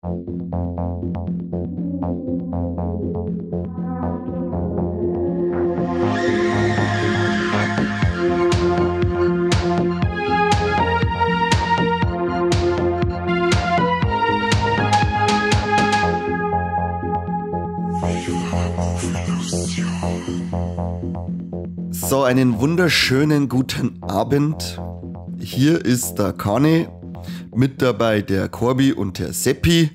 So, einen wunderschönen guten Abend. Hier ist der Kani, mit dabei der Corby und der Seppi.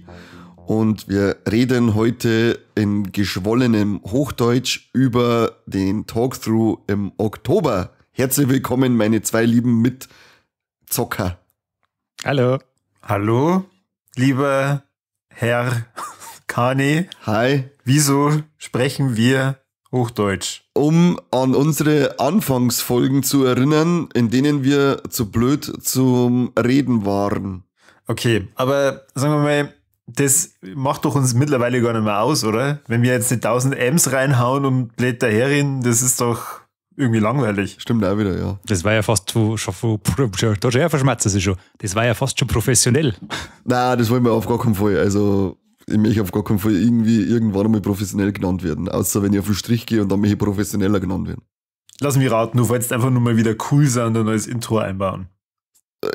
Und wir reden heute in geschwollenem Hochdeutsch über den Talkthrough im Oktober. Herzlich willkommen, meine zwei lieben Mitzocker. Hallo. Hallo, lieber Herr Kani. Hi. Wieso sprechen wir Hochdeutsch? Um an unsere Anfangsfolgen zu erinnern, in denen wir zu blöd zum Reden waren. Okay, aber sagen wir mal, das macht doch uns mittlerweile gar nicht mehr aus, oder? Wenn wir jetzt nicht 1000 Ms reinhauen und blöd daherreden, das ist doch irgendwie langweilig. Stimmt auch wieder, ja. Das war ja fast schon, da verschmerzt sich schon. Das war ja fast schon professionell. Nein, das wollen wir auf gar keinen Fall. Also ich möchte auf gar keinen Fall irgendwie irgendwann einmal professionell genannt werden. Außer wenn ich auf den Strich gehe und dann möchte ich professioneller genannt werden. Lass mich raten, du wolltest einfach nur mal wieder cool sein und ein neues Intro einbauen.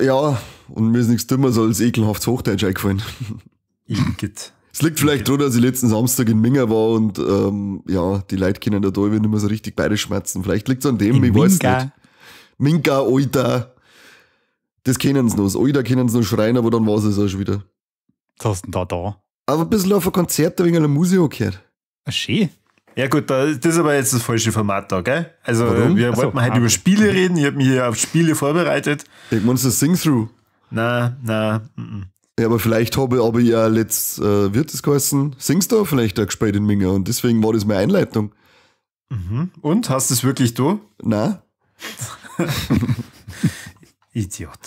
Ja, und mir ist nichts Dümmeres als ekelhaftes Hochdeutsch eingefallen. Igitt. Es liegt vielleicht daran, dass ich letzten Samstag in Minga war und ja, die Leute können da nicht mehr so richtig bayerisch schmerzen. Vielleicht liegt es an dem, in ich weiß Minga. nicht. Minga, Alter. Das kennen sie noch. Das Alter können sie noch schreien, aber dann war es auch schon wieder. Was hast du denn da? Aber ein bisschen auf ein Konzert wegen einer Musik gehört. Ah, schön. Ja gut, das ist aber jetzt das falsche Format da, gell? Also Warum? wir wollten heute über Spiele reden. Ich habe mich hier auf Spiele vorbereitet. Ich meine, das Sing-Through. Na, na. M -m. Ja, aber vielleicht habe ich aber ja letzt, wird das geheißen, Singstar vielleicht auch gespielt in Minga und deswegen war das meine Einleitung. Mhm. Und, hast du es wirklich da? Nein. Idiot.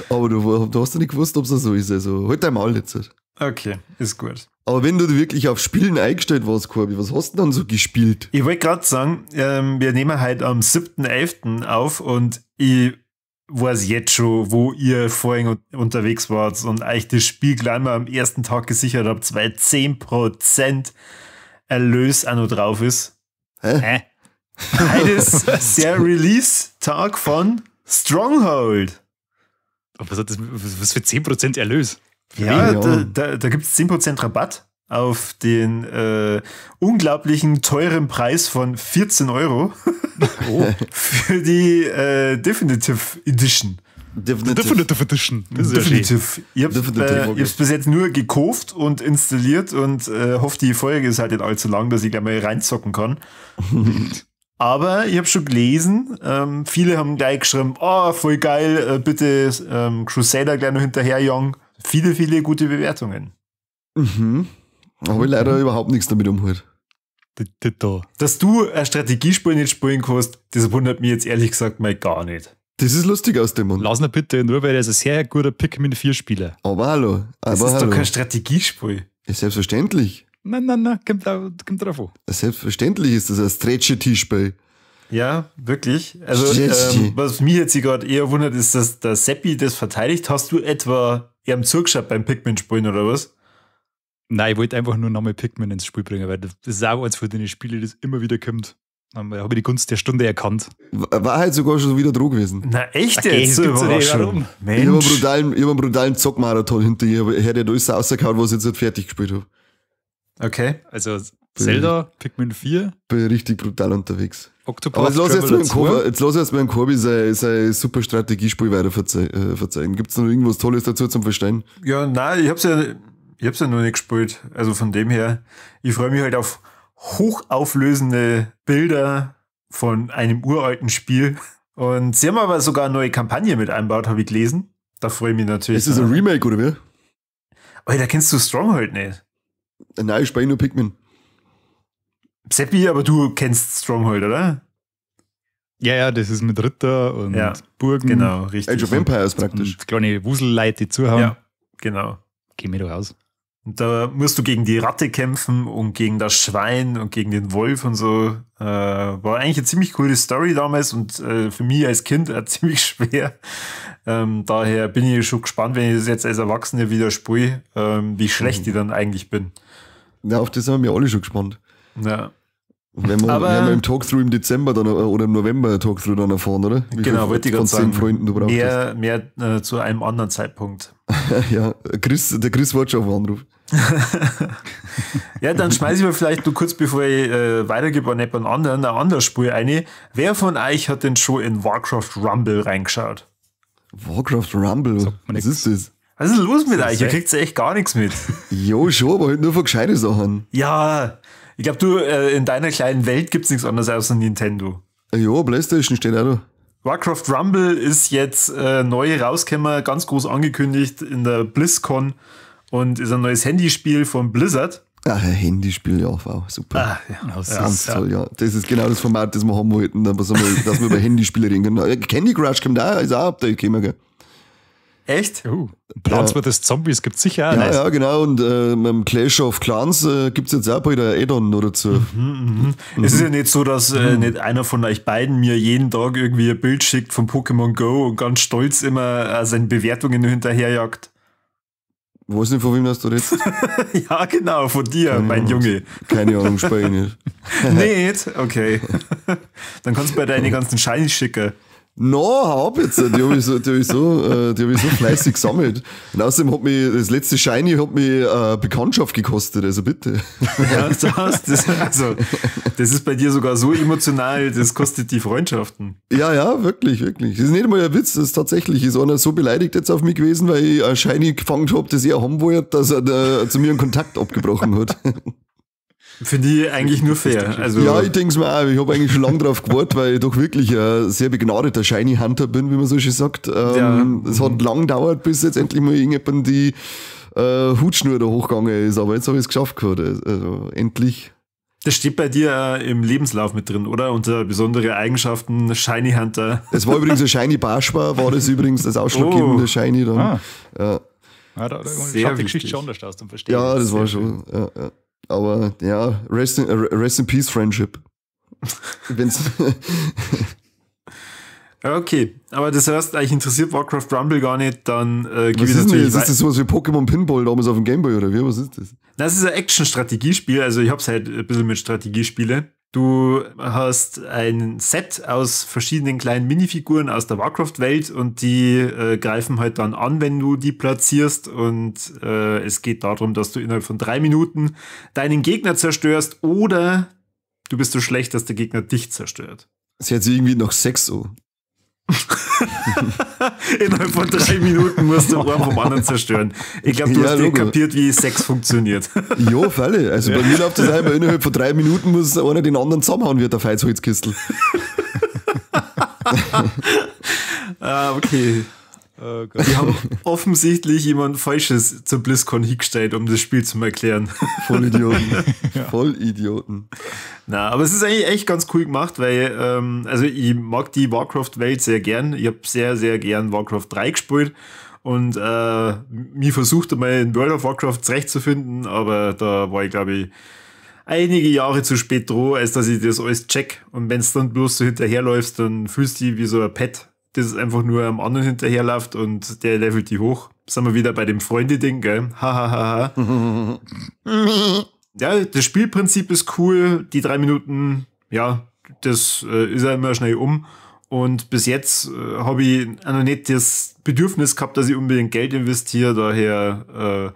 Aber du hast ja nicht gewusst, ob es so ist. Also halt dein Maul jetzt. Okay, ist gut. Aber wenn du wirklich auf Spielen eingestellt warst, Corby, was hast du denn dann so gespielt? Ich wollte gerade sagen, wir nehmen heute am 7.11. auf und ich weiß jetzt schon, wo ihr vorhin unterwegs wart und euch das Spiel gleich mal am ersten Tag gesichert habt, weil 10% Erlös auch noch drauf ist. Hä? Heute ist der Release-Tag von Stronghold. Was hat das, was für 10% Erlös? Für ja, da gibt es 10% Rabatt auf den unglaublichen teuren Preis von 14 Euro. Oh. Für die Definitive Edition. Definitive Edition. Das ist Definitive. ja ich hab's bis jetzt nur gekauft und installiert und hoffe, die Folge ist halt nicht allzu lang, dass ich gleich mal reinzocken kann. Aber ich habe schon gelesen, viele haben gleich geschrieben, oh, voll geil, bitte Crusader gleich noch hinterherjagen. Viele, viele gute Bewertungen. Mhm. Habe ich leider überhaupt nichts damit umgeholt. Dass du ein Strategiespiel nicht spielen kannst, das wundert mich jetzt ehrlich gesagt mal gar nicht. Das ist lustig aus dem Mund. Lass ihn bitte nur, weil er ist ein sehr guter Pikmin 4 Spieler. Aber hallo. Aber das ist hallo. doch kein Strategiespiel. Ja, selbstverständlich. Nein, nein, nein, kommt drauf an. Selbstverständlich ist das ein Strategy-Spiel. Ja, wirklich. Also, was mich jetzt hier gerade eher wundert, ist, dass der Seppi das verteidigt. Hast du etwa ihm zugeschaut beim Pikmin-Spielen oder was? Nein, ich wollte einfach nur nochmal Pikmin ins Spiel bringen, weil das ist auch eins von den Spielen, das immer wieder kommt. Dann habe ich die Gunst der Stunde erkannt. War halt sogar schon wieder dran gewesen. Na echt okay, jetzt? So Überraschung. Ich habe einen brutalen Zockmarathon hinter mir. Ich hätte ja alles rausgehauen, was ich jetzt nicht fertig gespielt habe. Okay. Also Zelda, Pikmin 4. Bin richtig brutal unterwegs. Octopath. Aber jetzt lass erst mal Corby sein super Strategiespiel weiter verzeihen. Gibt es noch irgendwas Tolles dazu zum Verstehen? Ja, nein, ich hab's ja noch nicht gespielt. Also von dem her, ich freue mich halt auf hochauflösende Bilder von einem uralten Spiel. Und sie haben aber sogar eine neue Kampagne mit eingebaut, habe ich gelesen. Da freue ich mich natürlich. Ist das ein Remake, oder wie? Alter, kennst du Stronghold nicht? Nein, ich spiele nur Pikmin. Seppi, aber du kennst Stronghold, oder? Ja, ja, das ist mit Ritter und ja, Burgen. Genau, richtig. Age of Empires praktisch. Und kleine Wuselleute, die zuhauen. Ja, genau. Geh mir doch aus. Und da musst du gegen die Ratte kämpfen und gegen das Schwein und gegen den Wolf und so. War eigentlich eine ziemlich coole Story damals und für mich als Kind auch ziemlich schwer. Daher bin ich schon gespannt, wenn ich das jetzt als Erwachsene wieder spiele, wie schlecht ich dann eigentlich bin. Ja, auf das sind wir alle schon gespannt. Ja. Wenn wir im Talkthrough im Dezember dann, oder im November Talkthrough dann erfahren, oder? Wie genau, wollte ich gerade sagen. Freunden du brauchst. Mehr zu einem anderen Zeitpunkt. Ja, der Chris wartet schon auf den Anruf. Ja, dann schmeiße ich mir vielleicht nur kurz, bevor ich weitergebe an jemand anderen, eine andere Spur ein. Wer von euch hat denn schon in Warcraft Rumble reingeschaut? Warcraft Rumble? Was ist das? Was ist los mit euch? Ihr kriegt ja echt gar nichts mit. Jo, schon, aber halt nur von gescheite Sachen. Ja, ich glaube, du, in deiner kleinen Welt gibt es nichts anderes außer Nintendo. Jo, PlayStation steht auch da. Warcraft Rumble ist jetzt neu rausgekommen, ganz groß angekündigt in der BlizzCon und ist ein neues Handyspiel von Blizzard. Ach, ein Handyspiel, ja, wow, super. Ah, ja. Ganz toll, ja. Das ist genau das Format, das wir haben wollten, dass wir über Handyspiele reden können. Candy Crush kommt auch, ist auch ein Update gekommen, gell? Echt? Plants vs. Zombies gibt es sicher auch. Ja, nice. Ja, genau. Und beim Clash of Clans gibt es jetzt auch bald ein Add-on noch dazu. Es ist ja nicht so, dass nicht einer von euch beiden mir jeden Tag irgendwie ein Bild schickt von Pokémon Go und ganz stolz immer seine Bewertungen hinterherjagt. Weiß nicht, von wem das du redest. Ja, genau, von dir, keine mein Ahnung. Junge. Keine Ahnung, spiele ich nicht. Nicht? Okay. Dann kannst du bei deine ganzen Shinies schicken. No, hab jetzt. Die hab ich so fleißig gesammelt. Und außerdem hat mich das letzte Shiny hat mich Bekanntschaft gekostet, also bitte. Ja, das ist bei dir sogar so emotional, das kostet die Freundschaften. Ja, ja, wirklich, wirklich. Das ist nicht einmal ein Witz, das ist tatsächlich, ist einer so beleidigt jetzt auf mich gewesen, weil ich ein Shiny gefangen habe, das er haben wollte, dass er zu mir einen Kontakt abgebrochen hat. Finde ich eigentlich nur fair. Also ja, ich denke es mir auch. Ich habe eigentlich schon lange drauf gewartet, weil ich doch wirklich ein sehr begnadeter Shiny Hunter bin, wie man so schön sagt. Ja. Es hat lang gedauert, bis jetzt endlich mal irgendjemand die Hutschnur da hochgegangen ist. Aber jetzt habe ich es geschafft gehabt. Also endlich. Das steht bei dir im Lebenslauf mit drin, oder? Unter besondere Eigenschaften, Shiny Hunter. Es war übrigens ein Shiny Bashwa, war das übrigens das ausschlaggebende Shiny dann. Ah. Ja. Ja, da schaut die Geschichte schon anders aus zum Verstehen. Ja, das war schon. Ja, ja. Aber ja, rest in peace, Friendship. Wenn's okay, aber das heißt, eigentlich interessiert Warcraft Rumble gar nicht, dann gebe ich natürlich. Ist das sowas wie Pokémon Pinball damals auf dem Gameboy oder wie? Was ist das? Das ist ein Action-Strategiespiel, also ich hab's halt ein bisschen mit Strategiespiele. Du hast ein Set aus verschiedenen kleinen Minifiguren aus der Warcraft-Welt und die greifen halt dann an, wenn du die platzierst. Und es geht darum, dass du innerhalb von 3 Minuten deinen Gegner zerstörst oder du bist so schlecht, dass der Gegner dich zerstört. Das hört sich irgendwie nach Sex an. Innerhalb von 3 Minuten musst du einen vom anderen zerstören. Ich glaube, du hast nicht kapiert, wie Sex funktioniert. Ja, freilich. Also bei mir läuft das einmal innerhalb von 3 Minuten muss einer den anderen zusammenhauen, wie der Feizholzkistel. Ah, okay. Oh Gott. Die haben offensichtlich jemand Falsches zur BlizzCon hingestellt, um das Spiel zu erklären. Vollidioten. Ja. Vollidioten. Na, aber es ist eigentlich echt ganz cool gemacht, weil also ich mag die Warcraft-Welt sehr gern. Ich habe sehr, sehr gern Warcraft 3 gespielt und mich versucht einmal in World of Warcraft zurechtzufinden, aber da war ich, glaube ich, einige Jahre zu spät dran, als dass ich das alles check. Und wenn es dann bloß so hinterherläufst, dann fühlst du dich wie so ein Pet, das einfach nur am anderen hinterherläuft und der levelt die hoch. Sind wir wieder bei dem Freunde-Ding, gell? Hahaha. Ja, das Spielprinzip ist cool. Die 3 Minuten, ja, das ist ja immer schnell um. Und bis jetzt habe ich noch nicht das Bedürfnis gehabt, dass ich unbedingt Geld investiere. Daher,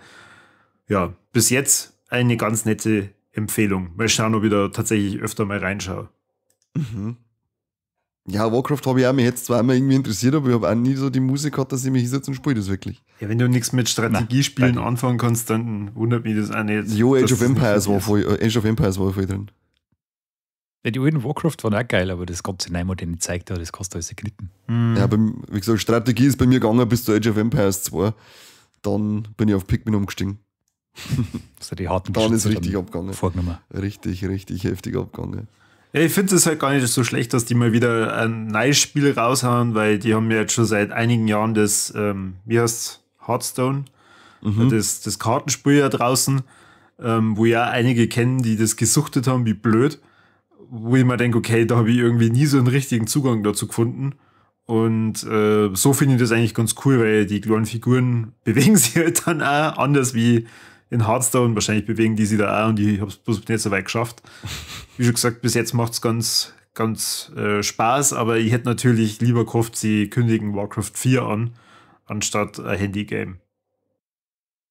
ja, bis jetzt eine ganz nette Empfehlung. Mal schauen, ob ich da tatsächlich öfter mal reinschaue. Mhm. Ja, Warcraft habe ich auch mich jetzt zwar immer irgendwie interessiert, aber ich habe auch nie so die Musik gehabt, dass ich mich hinsetze und spiele das wirklich. Ja, wenn du nichts mit Strategiespielen anfangen kannst, dann wundert mich das auch nicht. Jo, Age of Empires war voll drin. Ja, die alten Warcraft waren auch geil, aber das ganze neumoderne zeigt ja, das kostet alles knicken. Mhm. Ja, wie gesagt, Strategie ist bei mir gegangen bis zu Age of Empires 2. Dann bin ich auf Pikmin umgestiegen. Also die harten dann ist richtig abgegangen. Vorgenommen. Richtig, richtig heftig abgegangen. Ja, ich finde es halt gar nicht so schlecht, dass die mal wieder ein neues Spiel raushauen, weil die haben ja jetzt schon seit einigen Jahren das, wie heißt's, Hearthstone, Das Kartenspiel ja draußen, wo ja einige kennen, die das gesuchtet haben, wie blöd. Wo ich mir denke, okay, da habe ich irgendwie nie so einen richtigen Zugang dazu gefunden. Und so finde ich das eigentlich ganz cool, weil die kleinen Figuren bewegen sich halt dann auch anders wie in Hearthstone. Wahrscheinlich bewegen die sich da auch und ich habe es bloß nicht so weit geschafft. Wie schon gesagt, bis jetzt macht es ganz, ganz Spaß, aber ich hätte natürlich lieber gehofft, sie kündigen Warcraft 4 an, anstatt ein Handygame.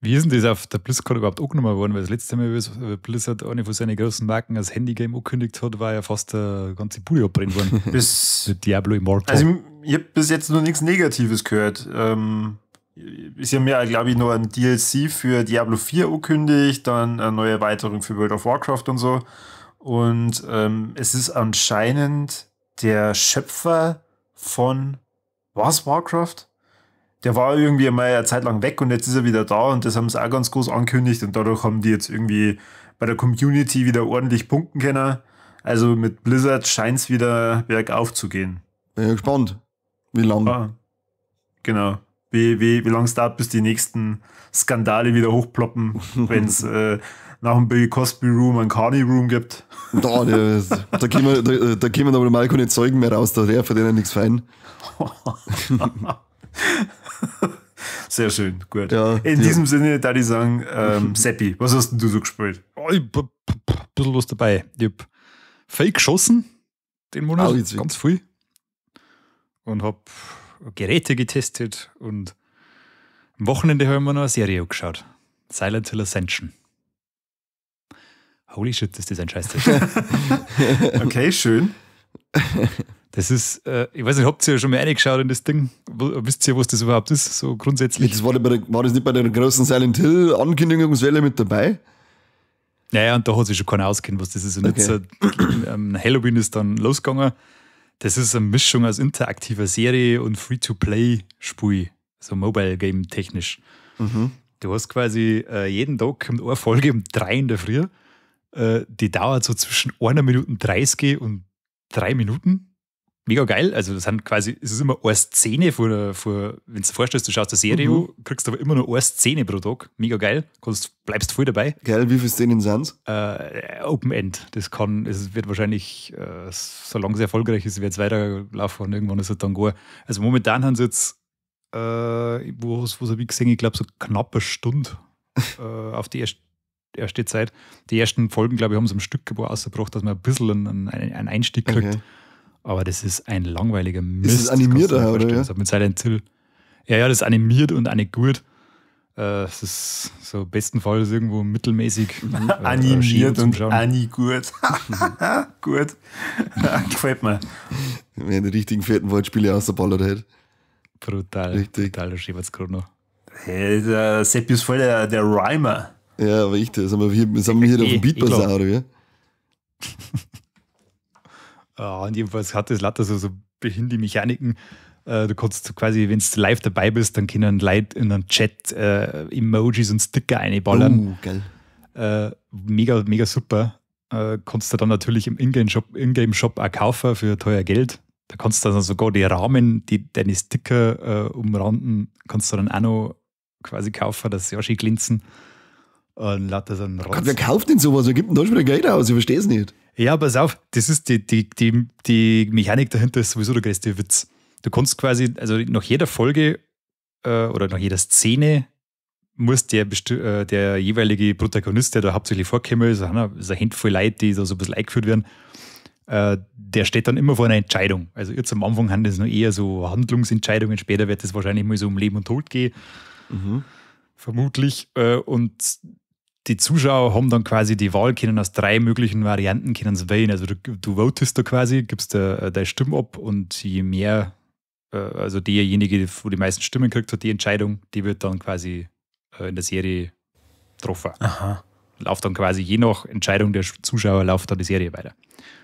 Wie ist denn das auf der BlizzCon überhaupt angenommen worden? Weil das letzte Mal, wie Blizzard eine von seinen großen Marken als Handygame angekündigt hat, war ja fast der ganze Bude abbrennen worden. Bis Diablo Immortal. Also ich habe bis jetzt noch nichts Negatives gehört. Sie haben ja, glaube ich, noch ein DLC für Diablo 4 angekündigt, dann eine neue Erweiterung für World of Warcraft und so. Und es ist anscheinend der Schöpfer von was, Warcraft? Der war irgendwie mal eine Zeit lang weg und jetzt ist er wieder da und das haben sie auch ganz groß angekündigt und dadurch haben die jetzt irgendwie bei der Community wieder ordentlich punkten können. Also mit Blizzard scheint es wieder bergauf zu gehen. Bin ja gespannt, wie lange. Ah, genau. Wie lange es dauert, bis die nächsten Skandale wieder hochploppen, wenn es nach dem Bill Cosby Room einen Carney Room gibt. Da kommen aber normal keine Zeugen mehr raus, da wäre von denen nichts fein. Sehr schön, gut. Ja, in diesem Sinne, da ich sagen, Seppi, was hast denn du so gespielt? Oh, ich hab ein bisschen was dabei. Ich hab viel geschossen den Monat, ganz viel. Und hab Geräte getestet und am Wochenende habe ich mir noch eine Serie angeschaut. Silent Hill Ascension. Holy shit, ist das ein Scheiß. Okay, schön. Das ist, ich weiß nicht, habt ihr ja schon mal reingeschaut in das Ding? Wisst ihr, was das überhaupt ist, so grundsätzlich? Das war das nicht bei der großen Silent Hill Ankündigungswelle mit dabei? Naja, und da hat sich schon keiner auskennt, was das ist. Und okay. Jetzt, Halloween ist dann losgegangen. Das ist eine Mischung aus interaktiver Serie und Free-to-Play-Spiel, so Mobile-Game technisch. Mhm. Du hast quasi jeden Tag kommt eine Folge um 3 in der Früh. Die dauert so zwischen 1 Minute 30 und 3 Minuten. Mega geil. Also, das sind quasi, es ist immer eine Szene, wenn du dir vorstellst, du schaust eine Serie an, kriegst aber immer nur eine Szene pro Tag. Mega geil. Bleibst voll dabei. Geil, wie viele Szenen sind's? Open End. Das kann, es wird wahrscheinlich, solange es erfolgreich ist, wird es weiterlaufen und irgendwann ist es dann gar. Also momentan haben sie jetzt, was habe ich gesehen? Ich glaube, so knapp eine Stunde auf die erste Zeit. Die ersten Folgen, glaube ich, haben sie am Stück rausgebracht, dass man ein bisschen einen Einstieg kriegt. Okay. Aber das ist ein langweiliger Mist. Ist es animiert, oder? Ja? Das hat mit Silent Hill. Ja, das ist animiert und auch nicht gut. Es ist so bestenfalls irgendwo mittelmäßig. Animiert und ani gut. Gut. Gefällt mir. Wenn die richtigen fetten Wortspiele ausgeballert hätte. Brutal. Richtig. Brutal, da schiebt es gerade noch. Hey, der Seppi ist voll der Rhymer. Ja, aber ich, das sind wir hier auf dem Beatbazar, oder wie? Ja, und jedenfalls hat das lauter so behinderte Mechaniken. Du kannst quasi, wenn du live dabei bist, dann können Leute in einen Chat Emojis und Sticker einballern. Oh, geil. Mega, mega super. Kannst du dann natürlich im Ingame-Shop auch kaufen für teuer Geld. Da kannst du dann sogar die Rahmen, die deine Sticker umranden, kannst du dann auch noch quasi kaufen, dass sie auch schön glänzen. Und lauter so ein Rotz. Gott, wer kauft denn sowas? Wer gibt denn da schon wieder Geld aus? Ich verstehe es nicht. Ja, pass auf, das ist die Mechanik dahinter ist sowieso der größte Witz. Du kannst quasi, also nach jeder Folge oder nach jeder Szene muss der jeweilige Protagonist, der da hauptsächlich vorkommt, ist eine Handvoll Leute, die da so ein bisschen eingeführt werden, der steht dann immer vor einer Entscheidung. Also jetzt am Anfang haben das noch eher so Handlungsentscheidungen, später wird das wahrscheinlich mal so um Leben und Tod gehen. Mhm. Vermutlich. Und die Zuschauer haben dann quasi die Wahl, können aus 3 möglichen Varianten können sie wählen. Also du votest da quasi, gibst deine Stimme ab und je mehr, also derjenige, wo die meisten Stimmen kriegt hat, die Entscheidung, die wird dann quasi in der Serie getroffen. Aha. Läuft dann quasi je nach Entscheidung der Zuschauer läuft dann die Serie weiter.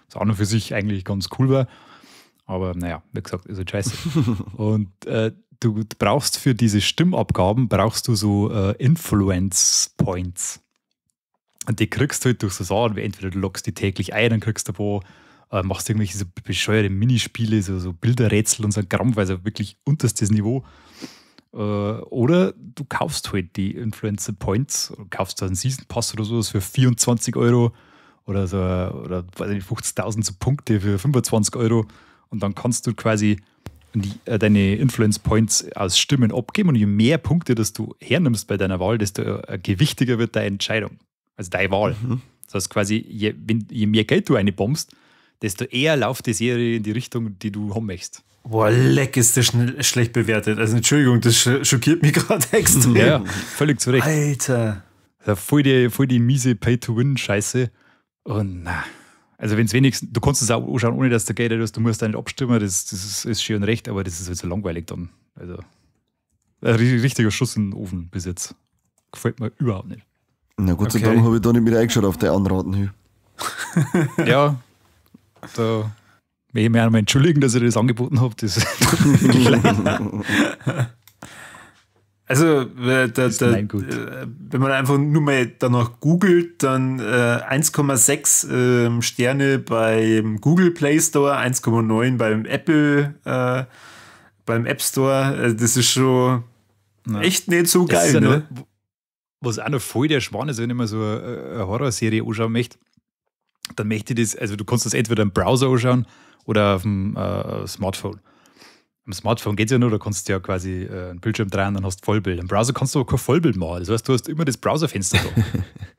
Was auch noch für sich eigentlich ganz cool war. Aber naja, wie gesagt, ist halt scheiße. Und du brauchst für diese Stimmabgaben brauchst du so Influence Points. Und die kriegst du halt durch so Sachen, wie entweder du lockst die täglich ein, dann kriegst du ein paar, machst irgendwelche so bescheuerte Minispiele, so Bilderrätsel und so ein Krampf, also wirklich unterstes Niveau. Oder du kaufst halt die Influencer Points, kaufst da einen Season Pass oder sowas für 24 Euro oder so, oder weiß ich nicht, 50.000 so Punkte für 25 Euro und dann kannst du quasi deine Influence Points aus Stimmen abgeben und je mehr Punkte, dass du hernimmst bei deiner Wahl, desto gewichtiger wird deine Entscheidung, also deine Wahl. Mhm. Das heißt quasi, je mehr Geld du einbombst, desto eher läuft die Serie in die Richtung, die du haben möchtest. Boah, leck, ist das schlecht bewertet. Also Entschuldigung, das schockiert mich gerade extrem. Ja, völlig zu Recht. Alter. Das ist voll die miese Pay-to-Win-Scheiße. Und na, also wenn es wenigstens, du kannst es auch anschauen, ohne dass du Geld hast, du musst da nicht abstimmen, das ist schön und recht, aber das ist halt so langweilig dann. Also ein richtiger Schuss in den Ofen bis jetzt. Gefällt mir überhaupt nicht. Na Gott sei Dank habe ich da nicht mit eingeschaut auf der Anraten. Ja, da möchte ich mich auch mal entschuldigen, dass ich das angeboten habe. Das tut mir wirklich leid. Also, wenn man einfach nur mal danach googelt, dann 1,6 Sterne beim Google Play Store, 1,9 beim Apple, beim App Store. Also das ist schon echt nicht so geil, ja, ne? Noch, was auch noch voll der Schwan ist, wenn ich mir so eine Horrorserie anschauen möchte, dann möchte ich das, also du kannst das entweder im Browser anschauen oder auf dem Smartphone. Am Smartphone geht es ja nur, da kannst du ja quasi einen Bildschirm drehen, dann hast du Vollbild. Im Browser kannst du aber kein Vollbild machen. Das heißt, du hast immer das Browserfenster da.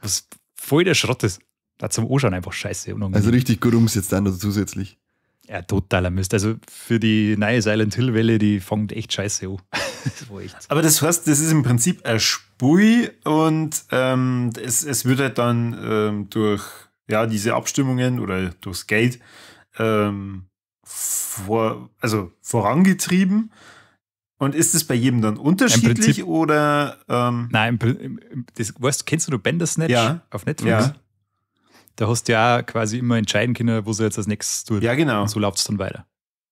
Was voll der Schrott ist. Da zum Anschauen einfach scheiße. Unangenehm. Also richtig gut umgesetzt dann zusätzlich. Ja, totaler Mist. Also für die neue Silent Hill-Welle, die fängt echt scheiße an. Das war echt. Aber das heißt, das ist im Prinzip ein Spui und es wird halt dann durch diese Abstimmungen oder durchs Geld vorangetrieben. Und ist es bei jedem dann unterschiedlich Prinzip, oder? Nein, das, weißt, kennst du noch Bandersnatch auf Netflix? Ja. Da hast du ja auch quasi immer entscheiden können, wo sie jetzt als nächstes tut. Ja, genau. Und so läuft es dann weiter.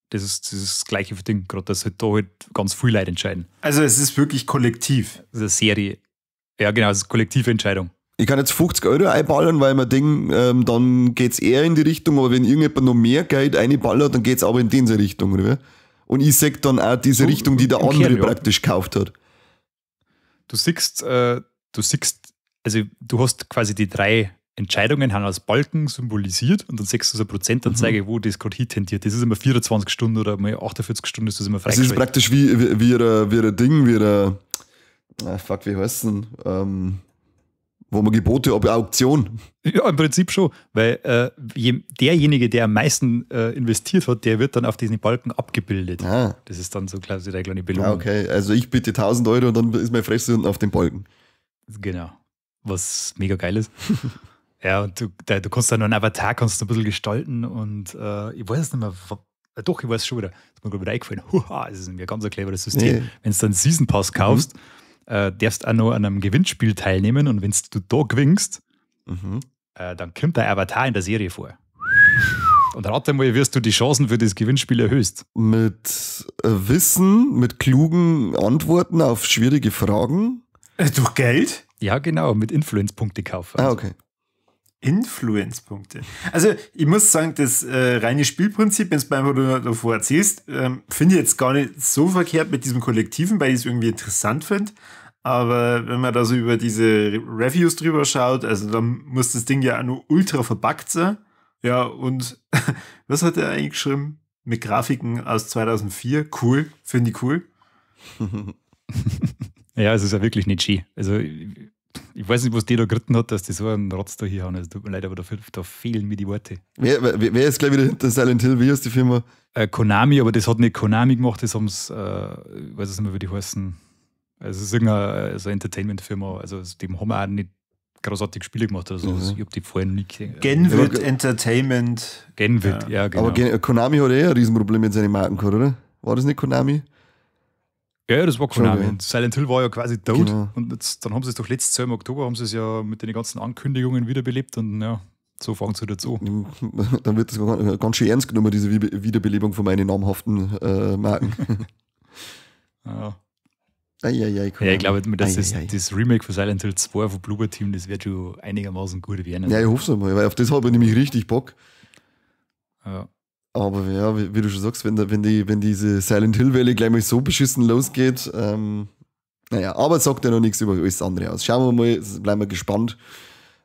Das ist das gleiche Ding, gerade, dass halt da halt ganz viele Leute entscheiden. Also es ist wirklich kollektiv. Das ist eine Serie. Ja, genau, es ist eine kollektive Entscheidung. Ich kann jetzt 50 Euro einballern, weil man denkt, dann geht es eher in die Richtung, aber wenn irgendjemand noch mehr Geld einballert, dann geht es aber in diese Richtung, oder? Und ich sehe dann auch diese so, Richtung, die der andere Kern, praktisch gekauft hat. Du siehst, also du hast quasi die drei Entscheidungen haben als Balken symbolisiert und dann siehst du so eine Prozentanzeige, wo das gerade hintendiert. Das ist immer 24 Stunden oder mal 48 Stunden ist das immer freigeschaltet. Das ist praktisch wie ein Ding, wie ein, fuck, wie heißt denn? Wo man Gebote ab Auktion. Ja, im Prinzip schon, weil derjenige, der am meisten investiert hat, der wird dann auf diesen Balken abgebildet. Ah. Das ist dann so quasi der kleine Belohnung. Ah, okay, also ich bitte 1000 Euro und dann ist meine Fresse unten auf dem Balken. Genau, was mega geil ist. Ja, und du kannst dann noch einen Avatar kannst du ein bisschen gestalten und ich weiß es nicht mehr, doch, ich weiß es schon wieder, das ist mir gerade wieder eingefallen. Huha, das ist ein ganz ein cleveres System. Nee. Wenn du dann einen Season Pass kaufst, darfst auch noch an einem Gewinnspiel teilnehmen und wenn du da gewinnst, dann kommt dein Avatar in der Serie vor. Und rate mal, wirst du die Chancen für das Gewinnspiel erhöhst. Mit Wissen, mit klugen Antworten auf schwierige Fragen. Durch Geld? Ja, genau, mit Influence-Punkte kaufen. Ah, okay. Influence-Punkte. Also ich muss sagen, das reine Spielprinzip, wenn du mir einfach nur davor erzählst, finde ich jetzt gar nicht so verkehrt mit diesem Kollektiven, weil ich es irgendwie interessant finde. Aber wenn man da so über diese Reviews drüber schaut, also dann muss das Ding ja auch nur ultra verbuggt sein. Ja, und was hat er eigentlich geschrieben? Mit Grafiken aus 2004. Cool, finde ich cool. Ja, es ist ja wirklich nicht schön. Also ich weiß nicht, was die da geritten hat, dass die so einen Rotz da hier haben. Also tut mir leid, aber da fehlen mir die Worte. Wer ist gleich wieder hinter Silent Hill? Wie ist die Firma? Konami, aber das hat nicht Konami gemacht, das haben sie, ich weiß es nicht mehr, wie die heißen. Also es ist irgendeine so Entertainment-Firma, also dem haben wir auch nicht großartig Spiele gemacht oder so. Mhm. Ich habe die vorher nie gesehen. Genvid Entertainment. Genvid, ja, genau. Aber Konami hat ein Riesenproblem mit seinen Marken gehabt, oder? War das nicht Konami? Ja, das war Konami. Und Silent Hill war ja quasi tot. Genau. Und jetzt, dann haben sie es doch letztes Jahr im Oktober haben sie es ja mit den ganzen Ankündigungen wiederbelebt und ja, so fangen sie dazu. Dann wird das ganz schön ernst genommen, diese Wiederbelebung von meinen namhaften Marken. Ja. Ei, ja, ich glaube, dass das Remake von Silent Hill 2 von Bloober Team, das wird schon einigermaßen gut werden. Ja, ich hoffe es mal, weil auf das habe ich nämlich richtig Bock. Ja. Aber ja, wie du schon sagst, wenn diese Silent Hill-Welle gleich mal so beschissen losgeht, naja, aber es sagt ja noch nichts über alles andere aus. Schauen wir mal, bleiben wir gespannt.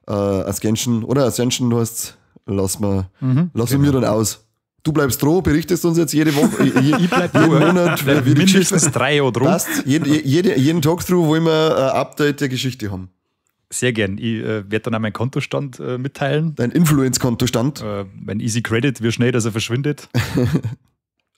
Ascension, oder Ascension heißt, lassen wir mir dann aus. Du bleibst dran, berichtest uns jetzt jede Woche, ich bleib jeden Monat, bleib wie die mindestens Geschichte 3 Jahre dran. Passt. Jeden Tag drauf wollen wir ein Update der Geschichte haben. Sehr gern. Ich werde dann auch meinen Kontostand mitteilen. Dein Influence-Kontostand. Mein Easy Credit, wie schnell, dass er verschwindet.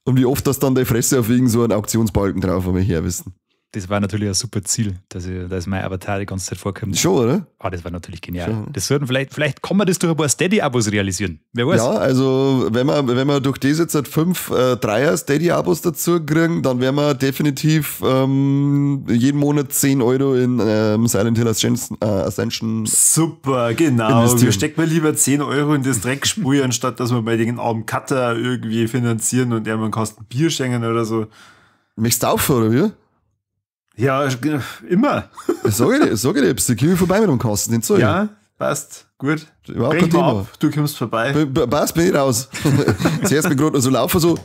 Und wie oft das dann die Fresse auf irgend so einen Auktionsbalken drauf, wenn wir her wissen. Das war natürlich ein super Ziel, dass mein Avatar die ganze Zeit vorkommt. Schon, oder? Ah, das war natürlich genial. Schon. Das sollten vielleicht kann man das durch ein paar Steady-Abos realisieren. Wer weiß. Ja, also wenn wir durch das jetzt halt 5 Dreier Steady-Abos dazu kriegen, dann werden wir definitiv jeden Monat 10 Euro in Silent Hill Ascension. Super, genau. investieren. Wir stecken mal lieber 10 Euro in das Dreckspui, anstatt dass wir bei den armen Cutter irgendwie finanzieren und er mal einen Kasten Bier schenken oder so. Möchtest du aufhören, oder wie? Ja, immer. Sag ich dir, da komm ich vorbei mit dem Kasten, den Zeug. Ja, passt. Gut. Überhaupt Brech kein mal Thema. ab, du kommst vorbei. Passt, bin ich raus. Zuerst bin ich gerade noch so laufen, so.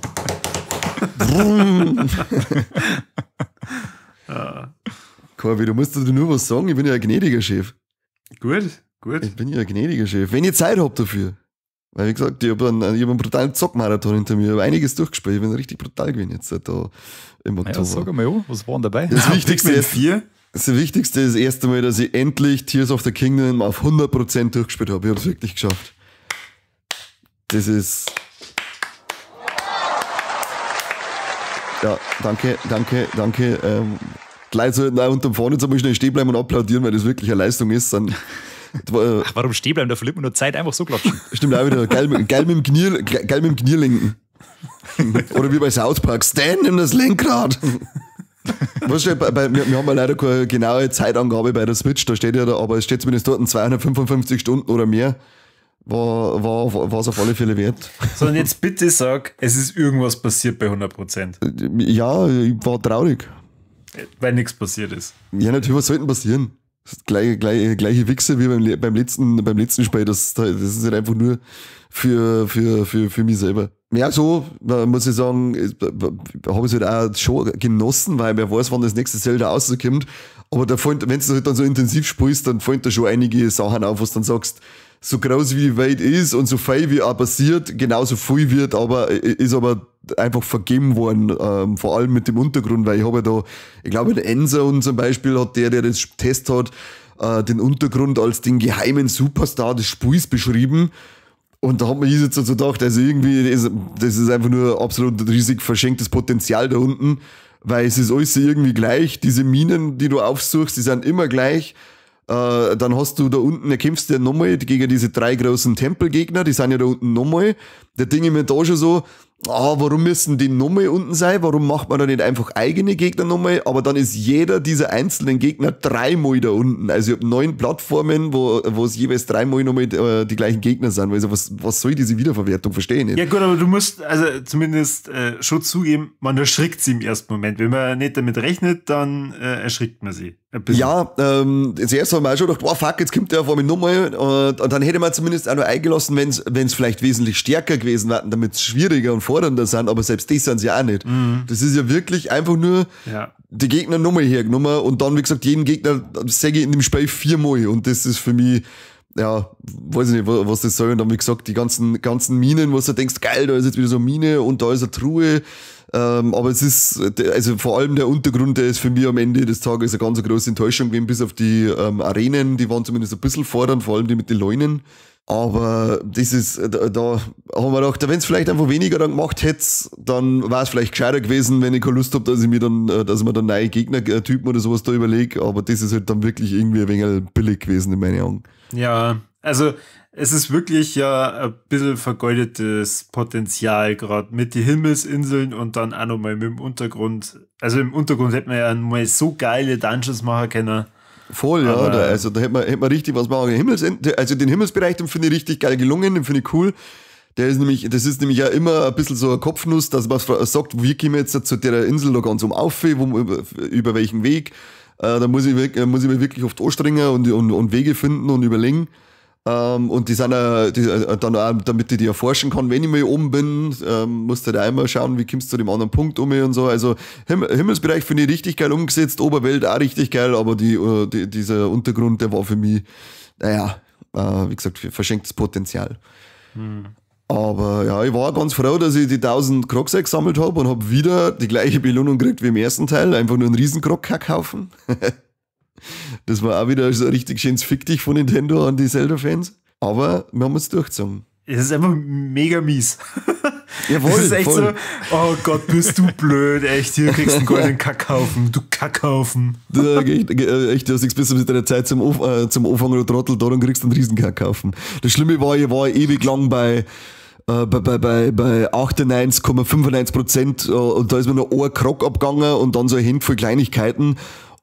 Ja. Corby, du musst dir nur was sagen, ich bin ja ein gnädiger Chef. Gut, gut. Ich bin ja ein gnädiger Chef. Wenn ich Zeit hab dafür. Weil, wie gesagt, ich hab einen brutalen Zockmarathon hinter mir, ich hab einiges durchgespielt, ich bin richtig brutal gewesen jetzt da im Oktober. Ja, sag mal, oh, was war denn dabei? Das Wichtigste ist, 4? das Wichtigste ist erst einmal, dass ich endlich Tears of the Kingdom auf 100% durchgespielt habe. Ich hab's wirklich geschafft. Das ist... Ja, danke, danke, danke. Die Leute sollten auch unterm Fahren jetzt einmal schnell stehen bleiben und applaudieren, weil das wirklich eine Leistung ist. Dann, Ach, warum stehen bleiben? Da verliert man nur Zeit, einfach so klatschen. Stimmt auch wieder. Geil mit dem Knierlenken. Oder wie bei South Park. Stan, nimm das Lenkrad. Weißt du, wir haben ja leider keine genaue Zeitangabe bei der Switch, da steht ja da, aber es steht zumindest dort 255 Stunden oder mehr. War es auf alle Fälle wert. Sondern jetzt bitte sag, es ist irgendwas passiert bei 100%. Ja, ich war traurig. Weil nichts passiert ist. Ja, natürlich, was sollte denn passieren? Das ist gleiche Wichse wie beim letzten Spiel. Das ist halt einfach nur für mich selber. Ja, so, muss ich sagen, habe ich es halt auch schon genossen, weil wer weiß, wann das nächste Zelda rauskommt. Aber da fällt, wenn du halt dann so intensiv spielst, dann fallen da schon einige Sachen auf, was du dann sagst, so groß wie die Welt ist und so viel wie auch passiert, genauso viel wird, aber ist aber einfach vergeben worden, vor allem mit dem Untergrund, weil ich habe ja da, ich glaube in Endzone zum Beispiel hat der das Test hat, den Untergrund als den geheimen Superstar des Spiels beschrieben. Und da hat man jetzt so gedacht, also irgendwie, das ist einfach nur absolut riesig verschenktes Potenzial da unten, weil es ist alles irgendwie gleich. Diese Minen, die du aufsuchst, die sind immer gleich. Dann hast du da unten, da kämpfst du ja nochmal gegen diese 3 großen Tempelgegner, die sind ja da unten nochmal. Da denke ich mir da schon so, warum müssen die nochmal unten sein? Warum macht man da nicht einfach eigene Gegner nochmal? Aber dann ist jeder dieser einzelnen Gegner 3-mal da unten. Also ich habe 9 Plattformen, wo es jeweils 3-mal nochmal die gleichen Gegner sind. Also was soll diese Wiederverwertung? Verstehe ich nicht. Ja gut, aber du musst also zumindest schon zugeben, man erschrickt sie im ersten Moment. Wenn man nicht damit rechnet, dann erschrickt man sie. Ja, zuerst haben wir auch schon gedacht, oh fuck, jetzt kommt der auf einmal nochmal. Und dann hätte man zumindest auch noch eingelassen, wenn es vielleicht wesentlich stärker gewesen wäre, damit es schwieriger und fordernder sind, aber selbst das sind sie auch nicht. Mhm. Das ist ja wirklich einfach nur die Gegner nochmal hergenommen und dann, wie gesagt, jeden Gegner säge ich in dem Spiel 4-mal und das ist für mich, ja, weiß ich nicht, was das soll. Und dann, wie gesagt, die ganzen Minen, wo du denkst, geil, da ist jetzt wieder so eine Mine und da ist eine Truhe. Aber es ist, also vor allem der Untergrund, der ist für mich am Ende des Tages eine ganz große Enttäuschung gewesen, bis auf die Arenen, die waren zumindest ein bisschen fordernd, vor allem die mit den Leunen. Aber das ist, da haben wir gedacht, wenn es vielleicht einfach weniger dann gemacht hätte, dann war es vielleicht gescheiter gewesen, wenn ich keine Lust habe, dass ich mir dann, dass ich mir dann neue Gegnertypen oder sowas da überlege. Aber das ist halt dann wirklich irgendwie ein wenig billig gewesen in meinen Augen. Ja, also es ist wirklich ja ein bisschen vergeudetes Potenzial, gerade mit den Himmelsinseln und dann auch nochmal mit dem Untergrund. Also im Untergrund hätte man ja mal so geile Dungeons machen können. Voll, ja. Da, also da hätte man richtig was machen können. Also den Himmelsbereich, den finde ich richtig geil gelungen, den finde ich cool. Der ist nämlich, das ist nämlich ja immer ein bisschen so eine Kopfnuss, dass man sagt, wie kommen wir jetzt zu der Insel da ganz um auf, über welchen Weg. Da muss ich mich wirklich oft anstrengen und Wege finden und überlegen. Und die sind auch, dann auch, damit ich die erforschen kann, wenn ich mal oben bin, musst du da einmal schauen, wie kommst du zu dem anderen Punkt um und so. Also Himmelsbereich finde ich richtig geil umgesetzt, Oberwelt auch richtig geil, aber dieser Untergrund, der war für mich, naja, wie gesagt, verschenktes Potenzial. Aber ja, ich war ganz froh, dass ich die 1000 Crocs gesammelt habe und habe wieder die gleiche Belohnung gekriegt wie im ersten Teil. Einfach nur einen riesen Krog kaufen. Das war auch wieder so ein richtig schönes Fick dich von Nintendo an die Zelda-Fans. Aber wir haben uns durchgezogen. Es ist einfach mega mies. Jawohl, das ist echt voll. So, oh Gott, bist du blöd, echt, hier kriegst du einen goldenen Kackhaufen, du Kackhaufen. Da, echt, du hast nichts besser mit deiner Zeit zum Anfang oder Trottel da, dann kriegst du einen riesen Kackhaufen. Das Schlimme war, ich war ewig lang bei 98,95% und da ist mir noch ein Krog abgegangen und dann so ein Handvoll Kleinigkeiten.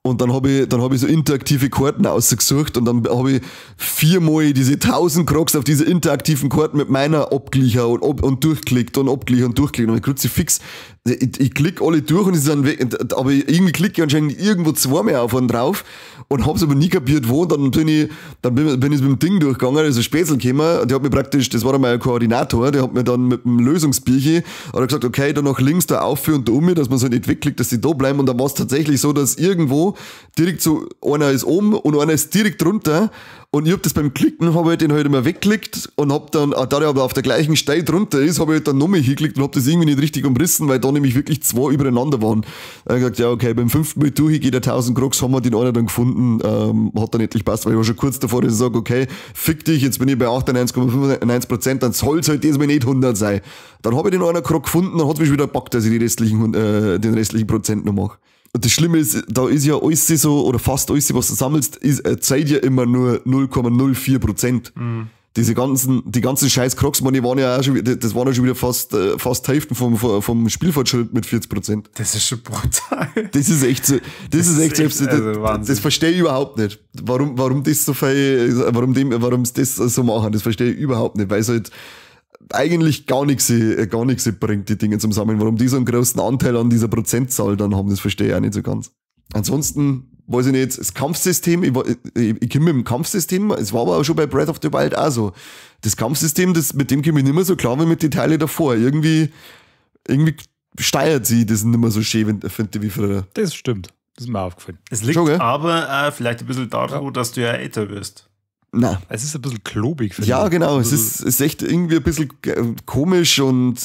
Und dann habe ich so interaktive Karten ausgesucht und dann habe ich viermal diese 1000 Crocs auf diese interaktiven Karten mit meiner abgeglichen und durchklickt und abgeglichen und durchklickt. Und ich kruzifix, ich klick alle durch und sie sind weg, aber irgendwie klicke ich anscheinend irgendwo zweimal auf und drauf und hab's aber nie kapiert, wo. Und dann bin ich mit dem Ding durchgegangen, also Spätzl gekommen, und der hat mir praktisch, das war dann mein Koordinator, der hat mir dann mit dem Lösungsbierchen, hat er gesagt, okay, da nach links, da auf und da um, dass man so nicht wegklickt, dass sie da bleiben. Und dann war's tatsächlich so, dass irgendwo direkt so, einer ist oben und einer ist direkt drunter. Und ich hab das beim Klicken, habe ich den halt immer weggeklickt und hab dann, da der aber auf der gleichen Stelle drunter ist, habe ich halt dann nochmal hingeklickt und hab das irgendwie nicht richtig umrissen, weil da nämlich wirklich zwei übereinander waren. Da hab ich gesagt, ja okay, beim fünften Mal durch, geht der 1000 Crocs, haben wir den einen dann gefunden, hat dann endlich passt, weil ich war schon kurz davor, dass ich sage, okay, fick dich, jetzt bin ich bei 98,95%, dann soll's halt diesmal nicht 100 sein. Dann habe ich den einen Krog gefunden, dann hat's mich wieder gepackt, dass ich die restlichen, den restlichen Prozent noch mache. Und das Schlimme ist, da ist ja alles so, oder fast alles, was du sammelst, zeigt ja immer nur 0,04%. Mhm. Die ganzen scheiß Crocs, man, die waren ja auch schon, das waren ja schon wieder fast Hälften vom Spielfortschritt mit 40%. Das ist schon brutal. Das ist echt so, das ist echt selbst, also das verstehe ich überhaupt nicht. Warum das so viel, warum sie das so machen, das verstehe ich überhaupt nicht, weil es halt eigentlich gar nichts bringt, die Dinge zum Sammeln. Warum die so einen großen Anteil an dieser Prozentzahl dann haben, das verstehe ich auch nicht so ganz. Ansonsten, weiß ich nicht, das Kampfsystem, ich komme mit dem Kampfsystem, es war aber auch schon bei Breath of the Wild auch so. Das Kampfsystem, mit dem komme ich nicht mehr so klar wie mit den Teilen davor. Irgendwie steuert sie das nicht mehr so schön, finde ich, wie früher. Das stimmt. Das ist mir aufgefallen. Es liegt schon, aber vielleicht ein bisschen daran, ja, dass du ja älter wirst. Nein. Es ist ein bisschen klobig, finde ich. Ja, genau. Es ist echt irgendwie ein bisschen komisch und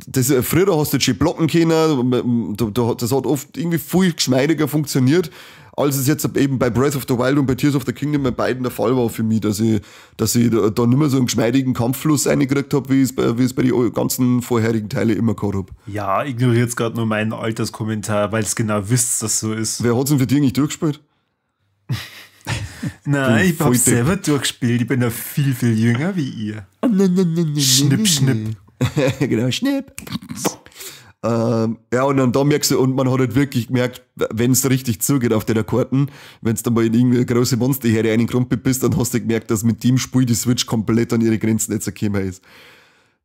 das, früher hast du jetzt schön blocken können. Das hat oft irgendwie viel geschmeidiger funktioniert, als es jetzt eben bei Breath of the Wild und bei Tears of the Kingdom bei beiden der Fall war für mich, dass ich da nicht mehr so einen geschmeidigen Kampffluss reingekriegt habe, wie ich es bei den ganzen vorherigen Teilen immer gehabt habe. Ja, ignoriere jetzt gerade nur meinen Alterskommentar, weil es genau wisst, dass so ist. Wer hat's denn für dich nicht durchgespielt? Nein, ich hab's selber durchgespielt. Ich bin da viel, viel jünger wie ihr. Schnipp, schnipp. Genau, schnipp. Ja, und dann da merkst du, und man hat halt wirklich gemerkt, wenn es richtig zugeht auf den Karten, wenn du dann mal in irgendwie eine große Monsterherde reingekrumpelt bist, dann hast du gemerkt, dass mit dem Spiel die Switch komplett an ihre Grenzen jetzt gekommen ist.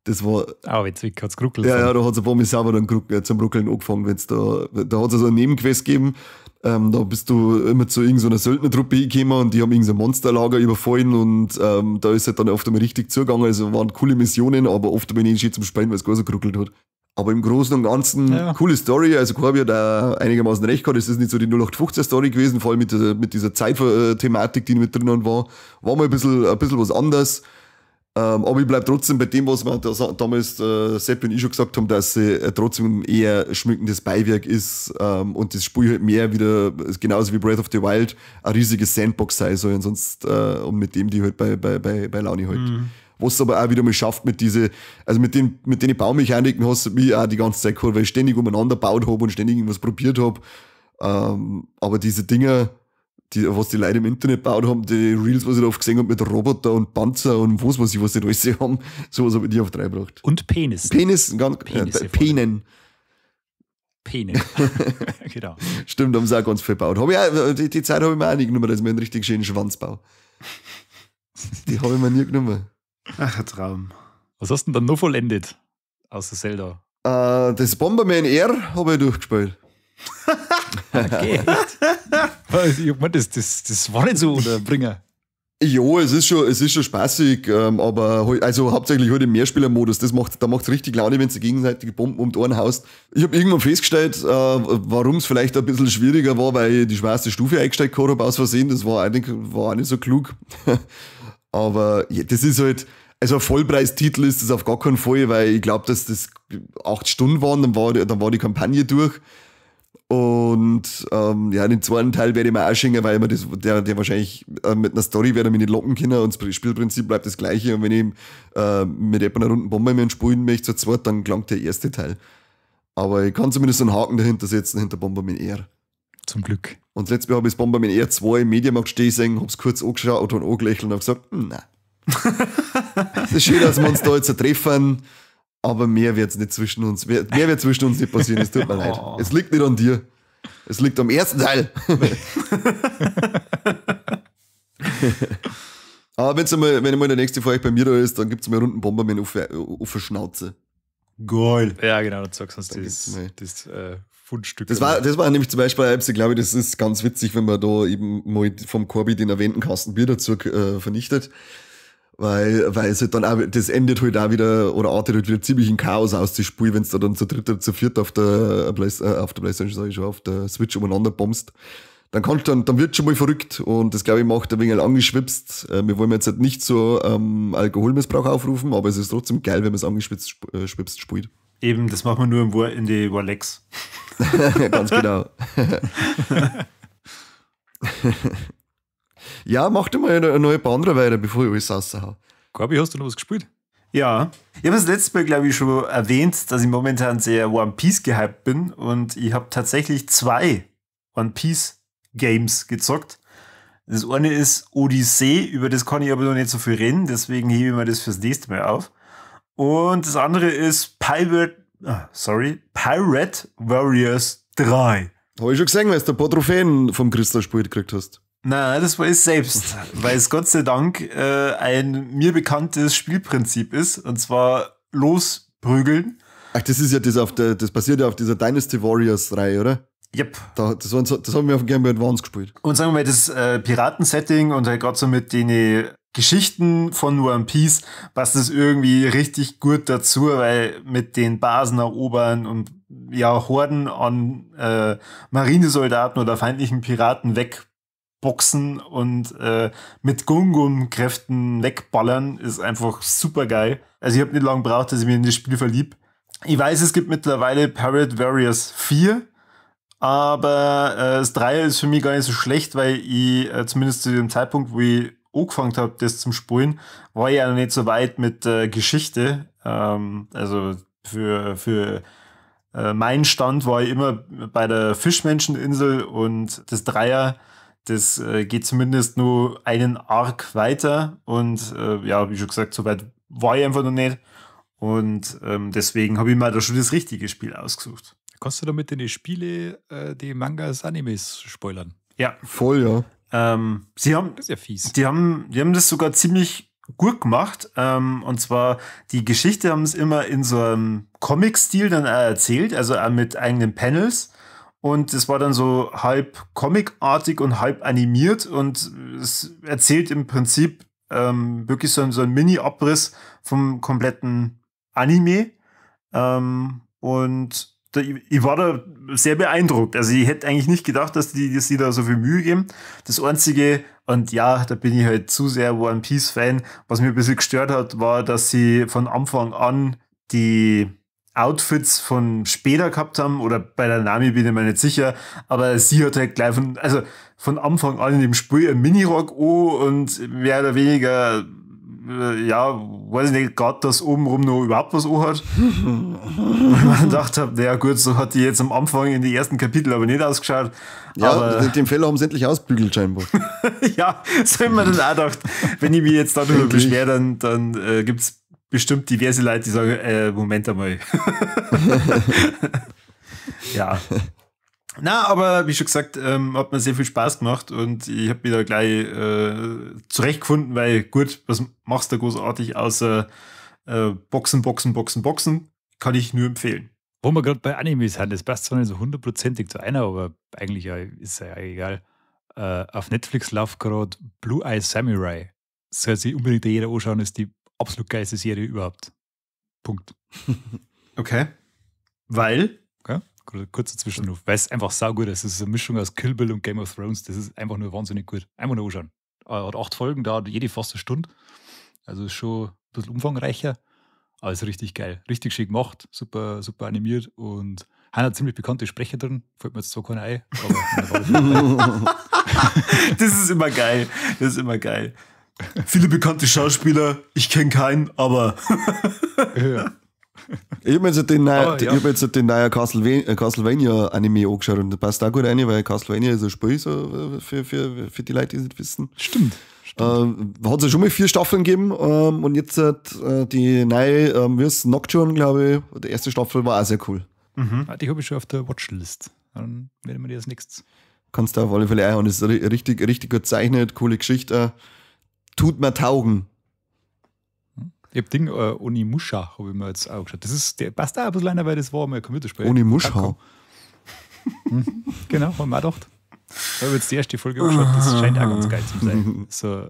Das war. Ah, witzig, hat's geruckelt. Ja, ja, da hat's ein paar Mal sauber dann zum Ruckeln angefangen, wenn's da hat's also eine Nebenquest gegeben. Da bist du immer zu irgendeiner Söldnertruppe gekommen und die haben irgendein Monsterlager überfallen und da ist halt dann oft einmal richtig zugegangen. Also waren coole Missionen, aber oft einmal nicht schön zum Spielen, weil es gar so geruckelt hat. Aber im Großen und Ganzen, ja, coole Story. Also Corby hat da einigermaßen recht gehabt. Es ist nicht so die 0815-Story gewesen, vor allem mit dieser Zeitthematik, die mit drinnen war. War mal ein bisschen was anderes. Aber ich bleib trotzdem bei dem, was wir damals Sepp und ich schon gesagt haben, dass sie trotzdem eher schmückendes Beiwerk ist und das Spiel halt mehr wieder, genauso wie Breath of the Wild, ein riesiges Sandbox sein soll und sonst und mit dem die halt bei Laune halt. Mhm. Was aber auch wieder mal schafft mit diese, also mit den Baumechaniken hast du mich auch die ganze Zeit geholt, weil ich ständig umeinander gebaut habe und ständig irgendwas probiert habe. Aber diese Dinger, was die Leute im Internet gebaut haben, die Reels, was ich da oft gesehen habe, mit Roboter und Panzer und was weiß ich, was die alles haben, sowas habe ich nie auf drei gebracht. Und Penis. Penis, ganz, Penen. Penen. Genau. Stimmt, haben sie auch ganz viel gebaut. Hab ich auch, die Zeit habe ich mir auch nicht genommen, dass ich mir einen richtig schönen Schwanz baue. Die habe ich mir nie genommen. Ach, ein Traum. Was hast du denn dann noch vollendet? Außer Zelda? Das Bomberman R habe ich durchgespielt. Okay. Ich meine, das war nicht so der Bringer. Ja, es ist schon spaßig, aber also hauptsächlich halt im Mehrspielermodus, da macht's richtig Laune, wenn du gegenseitige Bomben um die Ohren haust. Ich habe irgendwann festgestellt, warum es vielleicht ein bisschen schwieriger war, weil ich die schwerste Stufe eingestellt habe aus Versehen, das war eigentlich war auch nicht so klug. Aber ja, das ist halt, also ein Vollpreistitel ist das auf gar keinen Fall, weil ich glaube, dass das 8 Stunden waren, dann war die Kampagne durch. Und ja, den zweiten Teil werde ich mir auch schenken, weil mir das, der wahrscheinlich mit einer Story werde ich mich nicht locken können und das Spielprinzip bleibt das gleiche. Und wenn ich mit etwa einer runden Bomberman spielen möchte zu zweit, dann klangt der erste Teil. Aber ich kann zumindest einen Haken dahinter setzen, hinter Bomberman R. Zum Glück. Und letztes Mal habe ich das Bomberman R 2 im Mediamarkt stehen sehen, hab's kurz angeschaut und angelächelt und hab gesagt, nein. Es ist schön, dass wir uns da jetzt treffen, aber mehr wird's nicht zwischen uns, mehr wird zwischen uns nicht passieren, es tut mir leid. Es liegt nicht an dir. Es liegt am ersten Teil. Aber wenn einmal der nächste Folge bei mir da ist, dann gibt's mal runden Bomberman auf der Schnauze. Geil. Ja, genau, dann sagst du uns das Fundstück. Das war nämlich zum Beispiel, glaube ich, das ist ganz witzig, wenn man da eben mal vom Corby den erwähnten Kasten Bier dazu vernichtet. Weil es halt dann auch, das endet halt auch wieder, oder artet halt wieder ziemlich in Chaos aus, die Spiel, wenn du da dann zu dritt oder zu viert auf der PlayStation, sag ich schon, auf der Switch umeinander bombst. Dann dann wird schon mal verrückt und das, glaube ich, macht ein wenig angeschwipst. Wir wollen jetzt halt nicht so Alkoholmissbrauch aufrufen, aber es ist trotzdem geil, wenn man es angeschwipst spielt. Eben, das macht man nur in die Warlex. Ganz genau. Ja, mach dir mal eine neue Bahn weiter, bevor ich alles raushau. Corby, hast du noch was gespielt? Ja, ich habe das letzte Mal, glaube ich, schon erwähnt, dass ich momentan sehr One Piece gehypt bin und ich habe tatsächlich 2 One Piece Games gezockt. Das eine ist Odyssey, über das kann ich aber noch nicht so viel reden, deswegen hebe ich mir das fürs nächste Mal auf. Und das andere ist Pirate Warriors 3. Habe ich schon gesehen, weil du ein paar Trophäen vom Crystal-Spiel gekriegt hast. Nein, das war ich selbst, weil es Gott sei Dank ein mir bekanntes Spielprinzip ist, und zwar losprügeln. Ach, das ist ja das das basiert ja auf dieser Dynasty Warriors Reihe, oder? Yep. Das haben wir auf dem Game Boy Advance gespielt. Und sagen wir mal, das Piraten-Setting und halt gerade so mit den Geschichten von One Piece passt das irgendwie richtig gut dazu, weil mit den Basen erobern und ja, Horden an Marinesoldaten oder feindlichen Piraten wegboxen und mit Gungum-Kräften wegballern, ist einfach super geil. Also ich habe nicht lange gebraucht, dass ich mich in das Spiel verlieb. Ich weiß, es gibt mittlerweile Pirate Warriors 4, aber das 3 ist für mich gar nicht so schlecht, weil ich zumindest zu dem Zeitpunkt, wo ich angefangen habe, das zum Spulen, war ich ja noch nicht so weit mit Geschichte. Also für meinen Stand war ich immer bei der Fischmenscheninsel und das Dreier, das geht zumindest nur einen Arc weiter und ja, wie schon gesagt, so weit war ich einfach noch nicht. Und deswegen habe ich mir da schon das richtige Spiel ausgesucht. Kannst du damit in die Spiele die Mangas, Animes spoilern? Ja. Voll, ja. Sie haben, das ist ja fies. Die haben das sogar ziemlich gut gemacht. Und zwar die Geschichte haben es immer in so einem Comic-Stil dann auch erzählt, also auch mit eigenen Panels. Und es war dann so halb comicartig und halb animiert und es erzählt im Prinzip wirklich so ein Mini-Abriss vom kompletten Anime. Und ich war da sehr beeindruckt. Also ich hätte eigentlich nicht gedacht, dass die da so viel Mühe geben. Das Einzige, und ja, da bin ich halt zu sehr One Piece-Fan, was mir ein bisschen gestört hat, war, dass sie von Anfang an die Outfits von später gehabt haben, oder bei der Nami bin ich mir nicht sicher, aber sie hat halt gleich von Anfang an in dem Spiel ein Minirock an und mehr oder weniger, ja, weiß ich nicht, gerade, dass obenrum noch überhaupt was an hat. Weil man gedacht hat, naja gut, so hat die jetzt am Anfang in die ersten Kapitel aber nicht ausgeschaut. Ja, aber den Fehler haben sie endlich ausbügelt scheinbar. Ja, so habe ich mir dann auch gedacht, wenn ich mich jetzt darüber beschwere, dann gibt es bestimmt diverse Leute, die sagen, Moment einmal. Ja. Na, aber wie schon gesagt, hat mir sehr viel Spaß gemacht und ich habe mich da gleich zurechtgefunden, weil gut, was machst du da großartig außer Boxen, Boxen, Boxen, Boxen? Kann ich nur empfehlen. Wo wir gerade bei Animes sind, das passt zwar nicht so hundertprozentig zu einer, aber eigentlich ist ja egal. Auf Netflix läuft gerade Blue Eye Samurai. Soll sich unbedingt jeder anschauen, ist die absolut geilste Serie überhaupt. Punkt. Okay. Weil? Okay. Kurzer Zwischenruf. Weil es einfach saugut ist. Es ist eine Mischung aus Kill Bill und Game of Thrones. Das ist einfach nur wahnsinnig gut. Einfach nur anschauen. Hat 8 Folgen, dauert jede fast eine Stunde. Also ist schon ein bisschen umfangreicher. Aber ist richtig geil. Richtig schön gemacht. Super, super animiert und haben ziemlich bekannte Sprecher drin. Fällt mir jetzt zwar keiner ein, aber das ist immer geil. Das ist immer geil. Viele bekannte Schauspieler, ich kenne keinen, aber. Ja. Ich habe jetzt den neuen Castlevania-Anime angeschaut und das passt auch gut rein, weil Castlevania ist ein Spiel, so für die Leute, die es nicht wissen. Stimmt. Hat es ja schon mal 4 Staffeln gegeben und jetzt die neue, wie ist Nocturne, glaube ich, die erste Staffel war auch sehr cool. Mhm. Die habe ich schon auf der Watchlist. Dann werden wir die als nächstes. Kannst du auf alle Fälle einhauen. Das ist richtig, richtig gut gezeichnet, coole Geschichte. Tut mir taugen. Ich hab Ding, Onimusha habe ich mir jetzt auch geschaut. Das ist, der passt auch ein bisschen einer, weil das war mal ein Computerspiel. Onimusha? Genau, haben wir auch gedacht. Ich habe jetzt die erste Folge angeschaut, das scheint auch ganz geil zu sein. So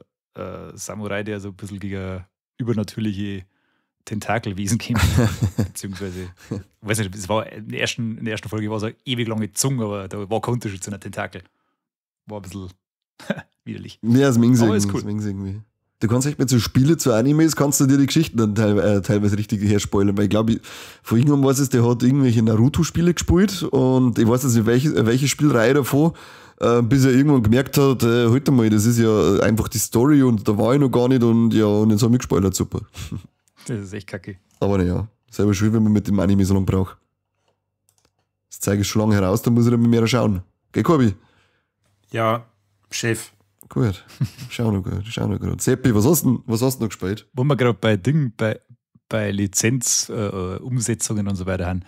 Samurai, der so ein bisschen gegen übernatürliche Tentakelwesen kämpft. Beziehungsweise, ich weiß nicht, es war in der ersten Folge war es eine ewig lange Zunge, aber da war kein Unterschied zu einer Tentakel. War ein bisschen widerlich. Ja, das aber ist cool. Irgendwie. Du kannst echt mit so Spiele zu Animes, kannst du dir die Geschichten dann teilweise richtig herspoilern, weil ich glaube, vor irgendwann weiß es, der hat irgendwelche Naruto-Spiele gespielt und ich weiß jetzt nicht, welche Spielreihe davon, bis er irgendwann gemerkt hat, halt einmal, das ist ja einfach die Story und da war ich noch gar nicht und ja, und jetzt habe ich gespoilert, super. Das ist echt kacke. Aber naja, selber schön, wenn man mit dem Anime so lange braucht. Das zeige ich schon lange heraus, da muss ich dann mit mehr schauen. Gell, Corby? Ja, Chef. Gut, schau noch gut. Seppi, was hast du noch gespielt? Wo wir gerade bei Ding, bei Lizenz, Umsetzungen und so weiter haben.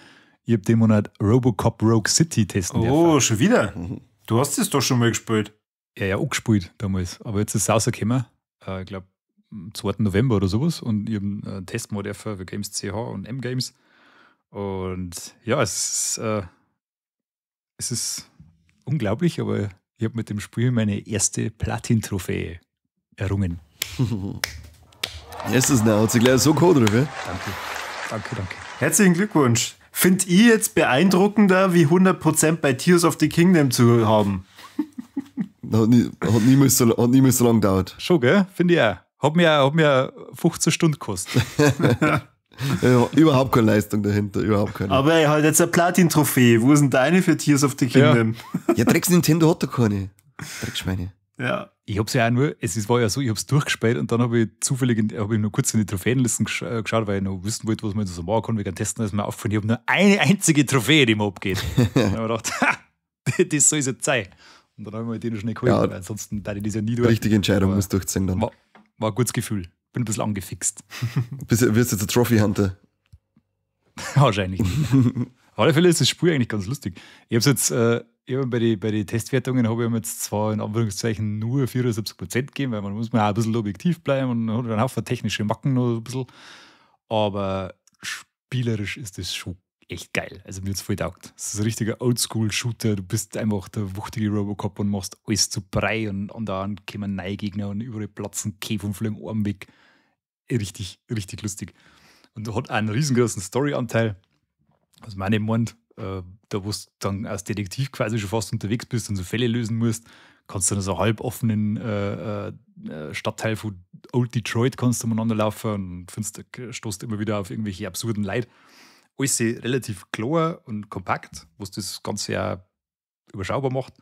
Ich habe den Monat Robocop Rogue City testen dürfen. Oh, schon wieder? Du hast es doch schon mal gespielt. Ja, auch gespielt damals. Aber jetzt ist es rausgekommen. Ich glaube, am 2. November oder sowas. Und ich habe einen Test machen dürfen für Games CH und M-Games. Und ja, es ist unglaublich, aber ich habe mit dem Spiel meine erste Platin-Trophäe errungen. Erstes noch, hat sich gleich so geholt, oder? Danke. Danke. Herzlichen Glückwunsch. Find ich jetzt beeindruckender, wie 100% bei Tears of the Kingdom zu haben. Hat niemals so lange gedauert. Schon, gell? Finde ich auch. Hat mir 15 Stunden gekostet. Ja, überhaupt keine Leistung dahinter, überhaupt keine. Aber er hat jetzt eine Platin-Trophäe. Wo ist denn deine für Tears of the Kingdom? Ja, Drecks Nintendo hat doch keine. Drecksschweine. Ja. Ich hab's ja auch nur, es war ja so, ich hab's durchgespielt und dann habe ich zufällig nur kurz in die Trophäenlisten geschaut, weil ich noch wissen wollte, was man so machen kann, wegen Testen, ist mir aufgefallen, ich habe nur eine einzige Trophäe, die mir abgeht. Dann habe ich gedacht, ha, das soll es jetzt sein. Und dann habe ich mir die noch schnell geholt, ja, weil ansonsten da ich das ja nie durch. Richtige Entscheidung, muss durchziehen dann. War ein gutes Gefühl. Bin ein bisschen angefixt. Wirst jetzt ein Trophy Hunter? Wahrscheinlich nicht. Auf alle Fälle ist das Spiel eigentlich ganz lustig. Ich habe es jetzt, bei den Testwertungen habe ich mir jetzt zwar in Anführungszeichen nur 74% gegeben, weil man muss man auch ein bisschen objektiv bleiben und hat einen Haufen technische Macken noch ein bisschen. Aber spielerisch ist das schon echt geil. Also mir hat es voll taugt. Es ist ein richtiger Oldschool-Shooter. Du bist einfach der wuchtige Robocop und machst alles zu Brei und andauernd kommen neue Gegner und überall platzen Käfer und fliegen Arm weg. Richtig, richtig lustig. Und hat einen riesengroßen Story-Anteil. Was man nicht meint, da wo du dann als Detektiv quasi schon fast unterwegs bist und so Fälle lösen musst, kannst du dann so halb offenen Stadtteil von Old Detroit kannst du umeinander laufen und findest, stoßt immer wieder auf irgendwelche absurden Leute. Alles relativ klar und kompakt, was das Ganze ja überschaubar macht.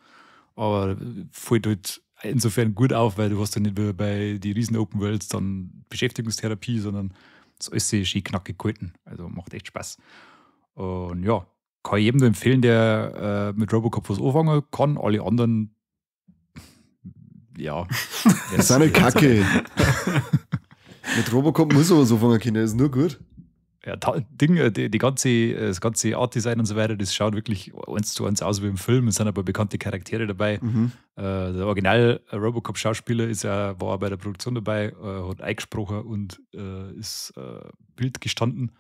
Aber fällt halt insofern gut auf, weil du hast ja nicht wie bei die riesen Open Worlds dann Beschäftigungstherapie, sondern das ist alles schön knackig gehalten. Also macht echt Spaß. Und ja, kann ich jedem nur empfehlen, der mit Robocop was anfangen kann. Alle anderen, ja. Das ist eine Kacke. Mit Robocop muss man was anfangen können, das ist nur gut. Ja, Ding, die ganze, das ganze Art-Design und so weiter, das schaut wirklich eins zu eins aus wie im Film. Es sind ein paar bekannte Charaktere dabei. Mhm. Der Original Robocop-Schauspieler war bei der Produktion dabei, hat eingesprochen und ist Bild gestanden.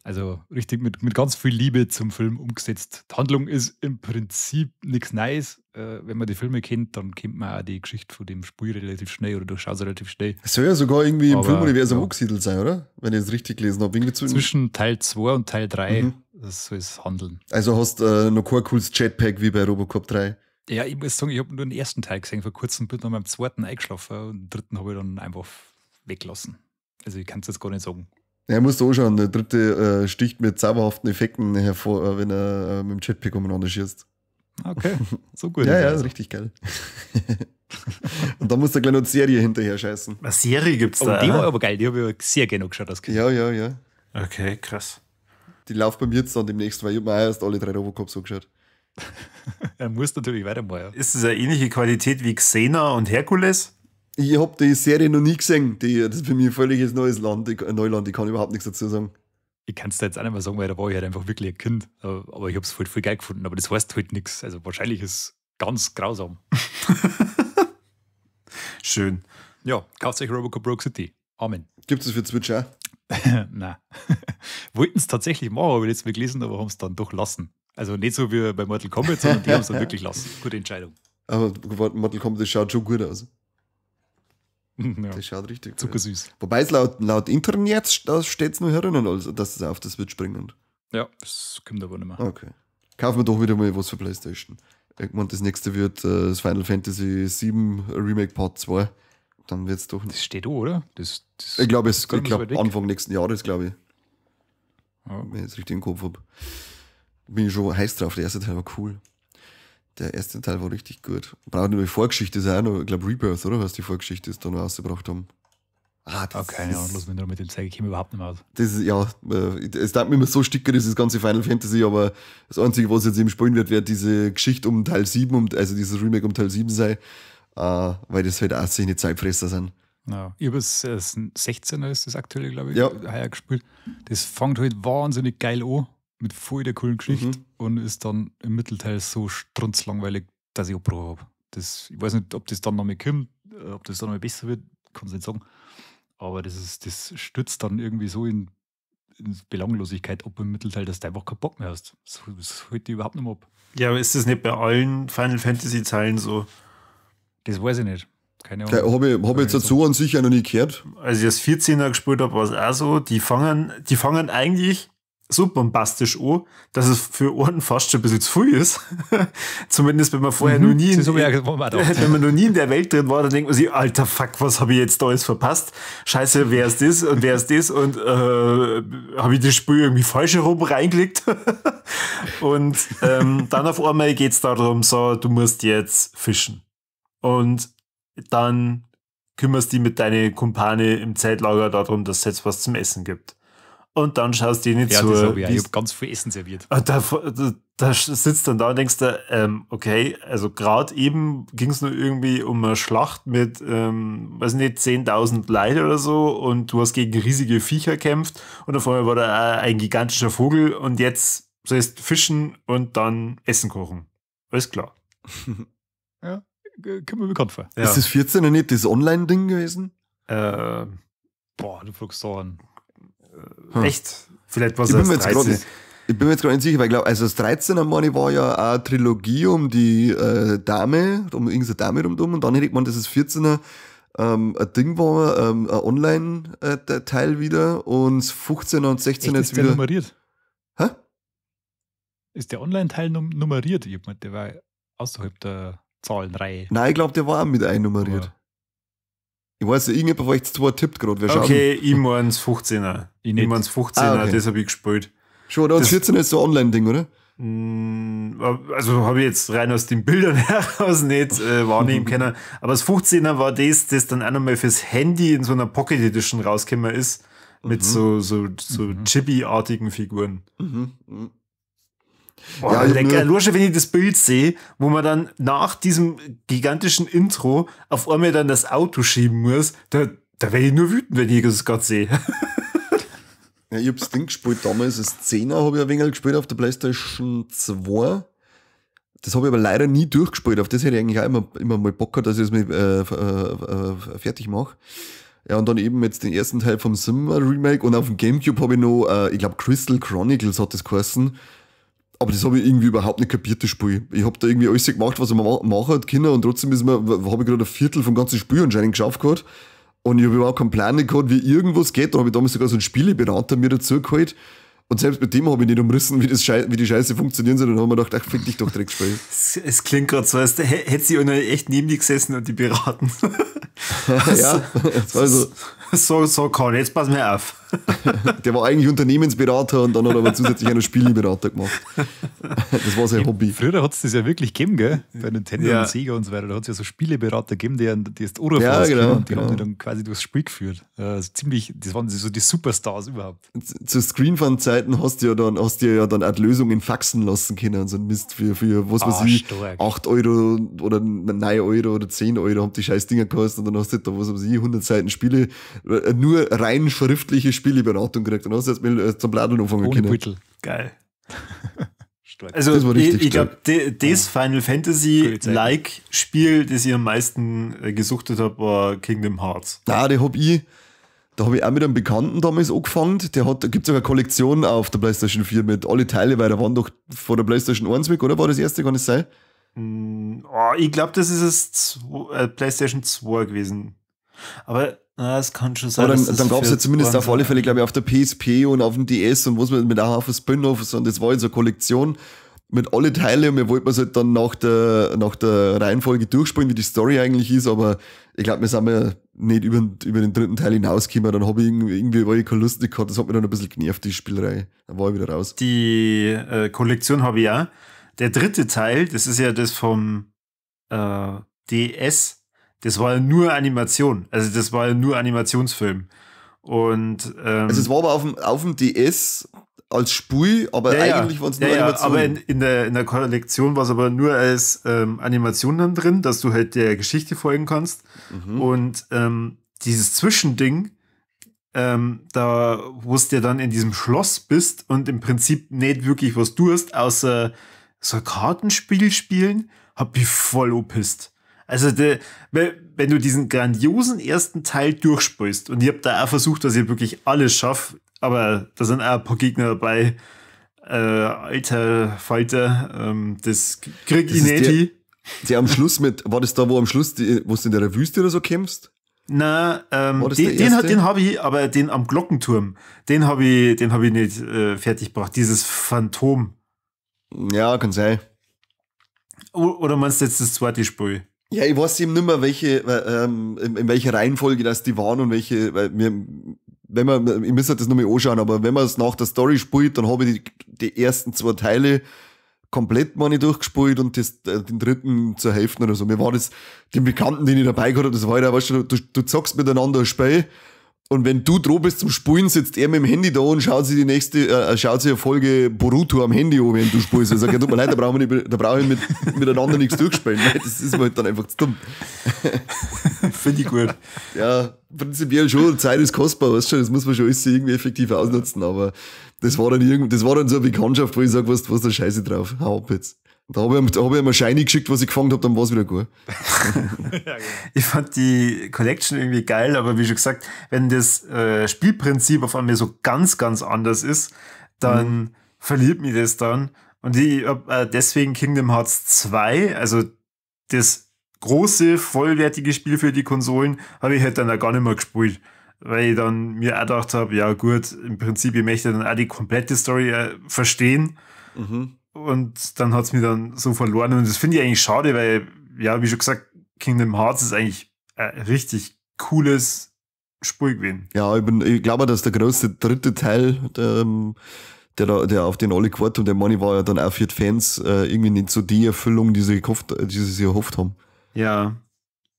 Also richtig mit ganz viel Liebe zum Film umgesetzt. Die Handlung ist im Prinzip nichts Neues. Wenn man die Filme kennt, dann kennt man auch die Geschichte von dem Spiel relativ schnell oder durchschaut sie relativ schnell. Es soll ja sogar irgendwie im Filmuniversum angesiedelt sein, oder? Wenn ich es richtig gelesen habe. Irgendwie zwischen Teil 2 und Teil 3, das soll es handeln. Also hast du noch kein cooles Jetpack wie bei Robocop 3. Ja, ich muss sagen, ich habe nur den ersten Teil gesehen vor kurzem, bin dann beim zweiten eingeschlafen und den dritten habe ich dann einfach weggelassen. Also ich kann es jetzt gar nicht sagen. Ja, musst du anschauen. Der dritte sticht mit zauberhaften Effekten hervor, wenn er mit dem Jetpack umeinander schießt. Okay, so gut. Ja, ja, ist richtig geil. Und dann musst du gleich noch die Serie hinterher scheißen. Eine Serie gibt's da. Oh, die war aber geil, die habe ich sehr gerne geschaut als Kind. Ja, ja, ja. Okay, krass. Die läuft bei mir jetzt dann demnächst, weil ich habe mir auch erst alle 3 Robocops so geschaut. Er muss natürlich weitermachen. Ist das eine ähnliche Qualität wie Xena und Herkules? Ich habe die Serie noch nie gesehen. Das ist für mich ein völliges neues Land, Neuland. Ich kann überhaupt nichts dazu sagen. Ich kann es da jetzt auch nicht mehr sagen, weil da war ich halt einfach wirklich ein Kind. Aber ich habe es voll, voll geil gefunden. Aber das heißt halt nichts. Also wahrscheinlich ist es ganz grausam. Schön. Ja, kauft euch Robocop Rogue City. Amen. Gibt es für Switch auch? Nein. Wollten es tatsächlich machen, habe ich letztes Mal gelesen, aber haben es dann doch lassen. Also nicht so wie bei Mortal Kombat, sondern die haben es dann wirklich lassen. Gute Entscheidung. Aber Mortal Kombat, das schaut schon gut aus. Ja. Das schaut richtig zuckersüß. Gut. Wobei es laut Internet, da steht es nur herinnen, also, dass es auf der Switch bringen. Ja, das kommt aber nicht mehr. Okay. Kaufen wir doch wieder mal was für PlayStation. Ich meine, das nächste wird das Final Fantasy VII Remake Part 2. Dann wird es doch nicht. Das steht auch, oder? Das ich glaube, Anfang nächsten Jahres, glaube ich. Ja. Wenn ich es richtig im Kopf habe. Bin ich schon heiß drauf. Der erste Teil war cool. Der erste Teil war richtig gut. Braucht nur die Vorgeschichte, ist auch noch, ich glaube Rebirth, oder? Was die Vorgeschichte ist, da noch rausgebracht haben. Ah, das keine Ahnung, lass mich nur mit dem Zeug, ich komme überhaupt nicht mehr aus. Das ist, ja, es tut mir immer so sticker, dieses ganze Final Fantasy, aber das Einzige, was jetzt eben spielen wird, wird diese Geschichte um Teil 7, also dieses Remake um Teil 7 sein, weil das halt auch solche Zeitfresser sind. Ja, ich habe es 16er ist das aktuelle, glaube ich, ja, heuer gespielt. Das fängt halt wahnsinnig geil an, mit voll der coolen Geschichte und ist dann im Mittelteil so strunzlangweilig, dass ich Abbruch habe. Ich weiß nicht, ob das dann noch mehr kommt, ob das dann noch mehr besser wird, kann ich nicht sagen. Aber das stürzt dann irgendwie so in Belanglosigkeit ab im Mittelteil, dass du einfach keinen Bock mehr hast. Das holt dich überhaupt nicht mehr ab. Ja, aber ist das nicht bei allen Final Fantasy Teilen so? Das weiß ich nicht. Keine Ahnung. Habe ich jetzt dazu an sich ja noch nie gehört. Als ich das 14er gespielt habe, war es auch so. Die fangen eigentlich so bombastisch an, dass es für Ohren fast schon ein bisschen zu früh ist. Zumindest, wenn man vorher noch nie in, wenn man noch nie in der Welt drin war, dann denkt man sich, alter Fuck, was habe ich jetzt da alles verpasst? Scheiße, wer ist das und wer ist das? Und habe ich das Spiel irgendwie falsch herum reingelegt? Und dann auf einmal geht es darum, so, du musst jetzt fischen. Und dann kümmerst du dich mit deinen Kumpane im Zeltlager darum, dass es jetzt was zum Essen gibt. Und dann schaust du nicht zu. Ja, ich habe ganz viel Essen serviert. Da sitzt dann da und denkst du, okay, also gerade eben ging es nur irgendwie um eine Schlacht mit, weiß nicht, 10.000 Leuten oder so und du hast gegen riesige Viecher gekämpft und auf einmal war da ein gigantischer Vogel und jetzt sollst du fischen und dann Essen kochen. Alles klar. Ja, kommt mir bekannt vor. Ja. Ist das 14er nicht das Online-Ding gewesen? Boah, du fragst so an. Echt? Vielleicht war es das 13. Ich bin mir jetzt gerade nicht sicher, weil ich glaube, also das 13er meine war ja auch eine Trilogie um die Dame, um irgendeine Dame rundum und dann hätte ich gemeint, dass das 14er ein Ding war, ein Online-Teil wieder und das 15er und 16er echt, jetzt ist der wieder. Nummeriert? Hä? Ist der Online-Teil nummeriert? Ich meine, der war außerhalb der Zahlenreihe. Nein, ich glaube, der war auch mit einnummeriert. Aber Ich weiß nicht, irgendjemand war echt zwei tippt gerade. Wer okay, ich mein's 15er. Ich mein's 15er, Ah, okay. Das habe ich gespielt. Schon, oder? Und 14er ist so ein Online-Ding, oder? Also habe ich jetzt rein aus den Bildern heraus nicht wahrnehmen können. Aber das 15er war das dann auch nochmal fürs Handy in so einer Pocket Edition rausgekommen ist. Mit so Chibi-artigen Figuren. Mhm. Boah, Ja, lecker. Nur schon, wenn ich das Bild sehe, wo man dann nach diesem gigantischen Intro auf einmal dann das Auto schieben muss, da werde ich nur wütend, wenn ich das gerade sehe. Ja, ich hab's Ding gespielt damals, das 10er habe ich ein wenig gespielt auf der PlayStation 2. Das habe ich aber leider nie durchgespielt. Auf das hätte ich eigentlich auch immer mal Bock gehabt, dass ich das mal fertig mache. Ja, und dann eben jetzt den ersten Teil vom Sim Remake und auf dem Gamecube habe ich noch, ich glaube Crystal Chronicles hat das geheißen. Aber das habe ich irgendwie überhaupt nicht kapiert, das Spiel. Ich habe da irgendwie alles gemacht, was man machen hat können und trotzdem ist mir, habe ich gerade ein Viertel vom ganzen Spiel anscheinend geschafft gehabt. Und ich habe überhaupt keinen Plan gehabt, wie irgendwas geht. Da habe ich damals sogar so einen Spieleberater mir dazu geholt. Und selbst mit dem habe ich nicht umrissen, wie die Scheiße funktionieren soll. Und dann haben wir gedacht, ach, fick dich doch, Drecksspiel. Es klingt gerade so, als hätte sie echt neben die gesessen und die beraten. Ja, also. So kann, jetzt pass mir auf. Der war eigentlich Unternehmensberater und dann hat er aber zusätzlich einen Spieleberater gemacht. Das war sein Hobby. Früher hat es das ja wirklich gegeben, gell? Bei Nintendo und Sega und so weiter. Da hat es ja so Spieleberater gegeben, die ist Oder ja, genau, und die haben die dann quasi durchs Spiel geführt. Also ziemlich, das waren so die Superstars überhaupt. Zu Screenfun-Zeiten hast du ja dann auch Lösungen faxen lassen können und so ein Mist für was weiß ich, 8 Euro oder 9 Euro oder 10 Euro haben die scheiß Dinger gekostet und dann hast du da, was weiß ich, 100 Seiten Spiele, nur rein schriftliche Spieleberatung gekriegt. Und hast du jetzt mal zum Bladeln anfangen ohne können. Beutel. Geil. Also das war richtig ich glaube, das Final Fantasy-like Spiel, das ich am meisten gesuchtet habe, war Kingdom Hearts. Na, die hab ich, da habe ich auch mit einem Bekannten damals angefangen. Der hat, da gibt es sogar eine Kollektion auf der PlayStation 4 mit alle Teile, weil da waren doch vor der PlayStation 1 weg, oder? War das erste, kann es sein? Oh, ich glaube, das ist es PlayStation 2 gewesen. Aber es kann schon sein. Aber dann gab es ja zumindest auf alle Fälle, glaube ich, auf der PSP und auf dem DS und was man mit auch auf Spin-Offs und das war jetzt so eine Kollektion mit alle Teile und wir wollten es halt dann nach der Reihenfolge durchspielen, wie die Story eigentlich ist, aber ich glaube, wir sind ja nicht über den dritten Teil hinausgekommen, dann habe ich irgendwie weil ich keine Lust nicht gehabt, das hat mich dann ein bisschen genervt, die Spielerei. Dann war ich wieder raus. Die Kollektion habe ich ja. Der dritte Teil, das ist ja das vom DS, das war ja nur Animation. Also das war ja nur Animationsfilm. Und, also es war aber auf dem DS als Spiel, aber ja, eigentlich waren es nur Animationen. Aber in der Kollektion war es aber nur als Animation dann drin, dass du halt der Geschichte folgen kannst. Mhm. Und dieses Zwischending, da wo du ja dann in diesem Schloss bist und im Prinzip nicht wirklich was tust, außer so ein Kartenspiel spielen, hab ich voll opisst. Also, wenn du diesen grandiosen ersten Teil durchspielst, und ich hab da auch versucht, dass ich wirklich alles schaffe, aber da sind auch ein paar Gegner dabei, alter Falter, das krieg ich nicht hin. Der am Schluss mit, war das da, wo am Schluss, wo du in der Wüste oder so kämpfst? Na, den habe ich, aber den am Glockenturm, den habe ich nicht fertig gebracht, dieses Phantom. Ja, kann sein. Oder meinst du jetzt das zweite Spiel? Ja, ich weiß eben nicht mehr, welche, in welcher Reihenfolge das die waren und welche, weil wir, wenn man, ich müsste das nochmal anschauen, aber wenn man es nach der Story spielt, dann habe ich die ersten zwei Teile komplett mal nicht durchgespielt und das, den dritten zur Hälfte oder so. Mir war das, den Bekannten, den ich dabei gehabt habe, das war ja, weißt du, du zockst miteinander ein Spiel und wenn du dran bist zum Spielen, sitzt er mit dem Handy da und schaut sich die nächste, schaut sich eine Folge Boruto am Handy an, wenn du spielst. Ich sag, ja, tut mir leid, da brauchen wir nicht, da brauche ich miteinander nichts durchspielen. Weil das ist mir halt dann einfach zu dumm. Finde ich gut. Ja, prinzipiell schon, Zeit ist kostbar, weißt du, das muss man schon alles irgendwie effektiv ausnutzen, aber das war dann das war dann so eine Bekanntschaft, wo ich sag, was da Scheiße drauf, hau ab jetzt. Da habe ich ihm eine Scheine geschickt, was ich gefangen habe, dann war es wieder gut. Ja, genau. Ich fand die Collection irgendwie geil, aber wie schon gesagt, wenn das Spielprinzip auf einmal so ganz, ganz anders ist, dann verliert mich das dann. Und ich hab deswegen Kingdom Hearts 2, also das große, vollwertige Spiel für die Konsolen, habe ich halt dann auch gar nicht mehr gespielt. Weil ich dann mir auch gedacht habe, ja gut, im Prinzip, ich möchte dann auch die komplette Story verstehen. Mhm. Und dann hat es mich dann so verloren. Und das finde ich eigentlich schade, weil, ja, wie schon gesagt, Kingdom Hearts ist eigentlich ein richtig cooles Spiel gewesen. Ja, ich glaube, dass der große dritte Teil, der auf den alle gewartet haben, der Money war ja dann auch für die Fans irgendwie nicht so die Erfüllung, die sie sich erhofft haben. Ja.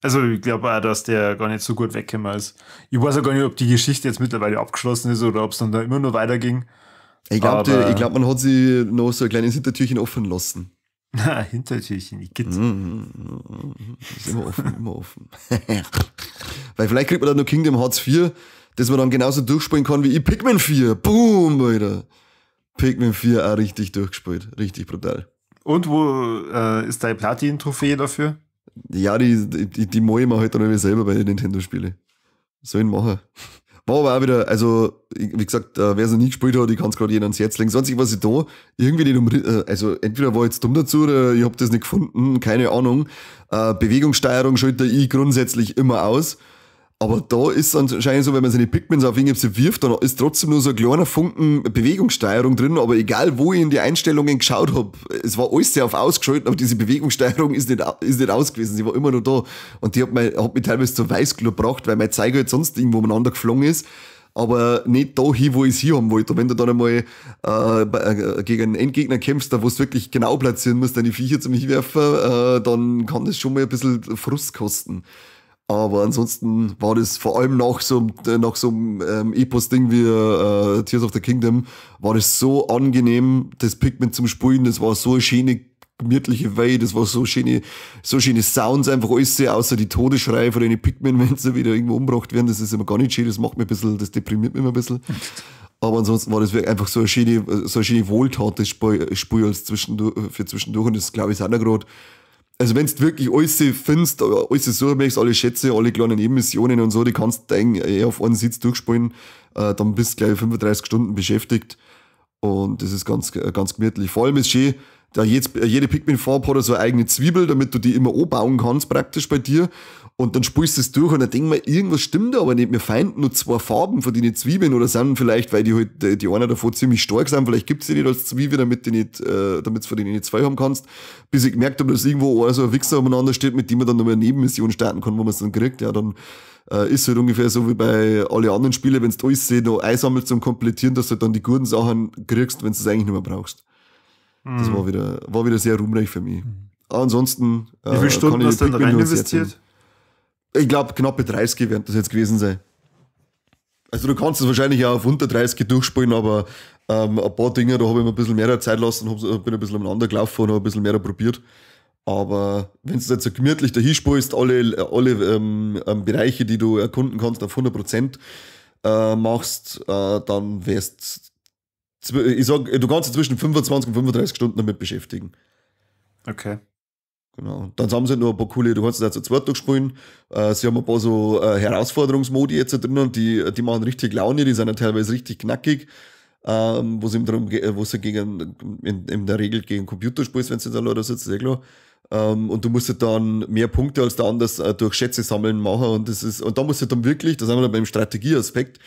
Also ich glaube auch, dass der gar nicht so gut weggekommen ist. Ich weiß auch gar nicht, ob die Geschichte jetzt mittlerweile abgeschlossen ist oder ob es dann da immer noch weiterging. Ich glaube, glaub, man hat sie noch so ein kleines Hintertürchen offen lassen. Na, Hintertürchen, ich geht. Ist immer offen, immer offen. Weil vielleicht kriegt man dann noch Kingdom Hearts 4, das man dann genauso durchspielen kann wie ich Pikmin 4. Boom, Alter. Pikmin 4 auch richtig durchgespielt. Richtig brutal. Und wo ist deine Platin-Trophäe dafür? Ja, die male ich mir halt dann irgendwie selber bei den Nintendo-Spielen. Sollen machen. War aber auch wieder, also, wie gesagt, wer es noch nie gespielt hat, ich kann es gerade jedem ans Herz legen. Sonst, was ich da irgendwie nicht, also entweder war ich jetzt dumm dazu oder ich hab das nicht gefunden, keine Ahnung. Bewegungssteuerung schalte ich grundsätzlich immer aus. Aber da ist es anscheinend so, wenn man seine Pikmins auf irgendwas wirft, dann ist trotzdem nur so ein kleiner Funken Bewegungssteuerung drin, aber egal wo ich in die Einstellungen geschaut hab, es war alles sehr auf ausgeschaltet, aber diese Bewegungssteuerung ist nicht aus gewesen, sie war immer noch da. Und die hat mich teilweise zur Weißglut gebracht, weil mein Zeiger jetzt sonst irgendwo umeinander geflogen ist, aber nicht da hin, wo ich es hier haben wollte. Und wenn du dann einmal gegen einen Endgegner kämpfst, da wo du wirklich genau platzieren musst, deine Viecher zum Hinwerfen, dann kann das schon mal ein bisschen Frust kosten. Aber ansonsten war das vor allem nach so einem Epos-Ding wie Tears of the Kingdom, war das so angenehm, das Pikmin zum Spielen, das war so eine schöne, gemütliche Welt, das war so schöne Sounds, einfach alles, außer die Todesschreie von den Pikmin, wenn sie wieder irgendwo umgebracht werden, das ist immer gar nicht schön, das macht mich ein bisschen, das deprimiert mich immer ein bisschen. Aber ansonsten war das wirklich einfach so eine schöne Wohltat, das Spiel als zwischendurch, für zwischendurch, und das glaube ich auch noch gerade. Also wenn du wirklich alles findest, alles suchen möchtest, alle Schätze, alle kleinen Nebenmissionen und so, die kannst du eigentlich auf einen Sitz durchspielen, dann bist du gleich 35 Stunden beschäftigt und das ist ganz, ganz gemütlich. Vor allem ist schön, da jede Pikmin-Farbe hat so eine eigene Zwiebel, damit du die immer anbauen kannst praktisch bei dir, und dann spulst du es durch und dann denk mir, irgendwas stimmt da aber nicht. Wir finden nur zwei Farben von den Zwiebeln oder sind vielleicht, weil die halt, die einer davon ziemlich stark sind, vielleicht gibt's die nicht als Zwiebel, damit du nicht, damit du von denen nicht zwei haben kannst. Bis ich gemerkt habe, dass irgendwo so ein Wichser umeinander steht, mit dem man dann nochmal eine Nebenmission starten kann, wo man es dann kriegt. Ja, dann ist halt ungefähr so wie bei alle anderen Spielen, wenn du alles noch einsammelst zum Komplettieren, dass du dann die guten Sachen kriegst, wenn du es eigentlich nicht mehr brauchst. Das war wieder sehr ruhmreich für mich. Ansonsten. Wie viele Stunden hast du denn rein investiert? Ich glaube, knappe 30 werden das jetzt gewesen sein. Also du kannst es wahrscheinlich auch auf unter 30 durchspielen, aber ein paar Dinge, da habe ich mir ein bisschen mehr Zeit lassen, bin ein bisschen umeinander gelaufen und habe ein bisschen mehr probiert. Aber wenn du jetzt so gemütlich dahin spielst, alle Bereiche, die du erkunden kannst, auf 100% machst, dann wärst, ich sag, du kannst dich zwischen 25 und 35 Stunden damit beschäftigen. Okay. Genau. Dann haben sie halt noch ein paar coole, du kannst es auch zu zweit durchspielen. Sie haben ein paar so Herausforderungsmodi jetzt drinnen, die machen richtig Laune, die sind ja teilweise richtig knackig, wo es eben darum geht, wo sie gegen, in der Regel gegen Computer spielst, wenn du da leider sitzt, ist eh klar. Und du musst halt dann mehr Punkte als der anders durch Schätze sammeln machen, und das ist, und da musst du dann wirklich, da sind wir dann beim Strategieaspekt,